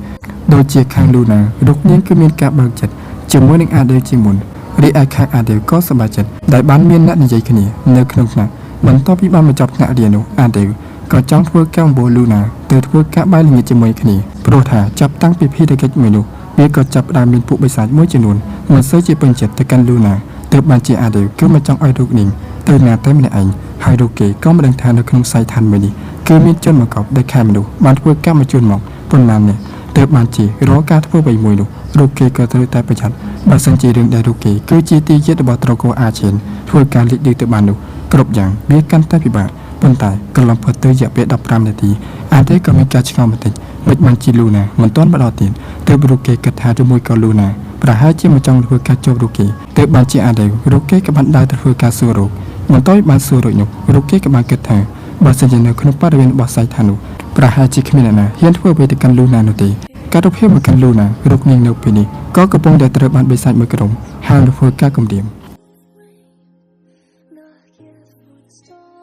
ដូចជាខាងលូណារូបនាងគឺមានការបើកចិត្តជាមួយនឹងអាដេលជាមុនរីឯខាងអាដេលក៏សប្បាយចិត្តដែលបានមានអ្នកនិយាយគ្នានៅក្នុងថ្នាក់បន្ទាប់ពីបានបញ្ចប់ថ្នាក់រៀននោះអាដេលក៏ចង់ធ្វើការអំបូរលូណាទៅធ្វើការបាយល្ងាចជាមួយគ្នាព្រោះថាចាប់តាំងពីភារកិច្ចមួយនោះវាក៏ចាប់ផ្ដើមមានពួកបិសាចមួយចំនួនមិនសូវជាពេញចិត្តទៅកាន់លូណាទើបបានជាអាដេលគឺមិនចង់ឲ្យរូបនាងទៅណាតែម្នាក់ឯងហើយរូបគេក៏មិនដឹងថានៅក្នុងសៃឋានមួយនេះគឺមានជនមកកប់ដែលខែមនុស្សបានធ្វើកម្មជូនមកប៉ុន្មាននេះទើបបានជារាល់ការធ្វើអ្វីមួយនោះរូបគេក៏ត្រូវតែប្រយ័ត្នបើសិនជារឿងដែលរូបគេគឺជាទីជាតិរបស់ត្រកូលអាឈេនធ្វើការលិចលឺទៅបាននោះគ្រប់យ៉ាងវាកាន់តែពិបាកប៉ុន្តែកន្លងផុតទៅរយៈពេល15នាទីអាទេក៏មានការឆ្ងល់បន្តិចមិនបានជាលូណាមិនទាន់មកដល់ទៀតទើបរូបគេគិតថាជាមួយក៏លូណាប្រហែលជាមិនចង់ធ្វើការជួបរូបគេទើបបានជាអាដេវរូបគេក៏បានដើរទៅធ្វើការសួររូបបន្ទាប់ពីបានសួររួចនោះរូបគេក៏បានគិតថាបើសិនជានៅក្នុងបរិវេណរបស់សៃឋាននោះប្រហែលជាគ្មានអ្នកណាហ៊ានធ្វើអ្វីទៅកាន់លូណានោះទេការរូបភាពមកកាន់លូណារូបនាងនៅពេលនេះក៏កំពុងតែត្រូវបានបិសាចមួយក្រុមហាមធ្វើការគំរាម Not here for the storm.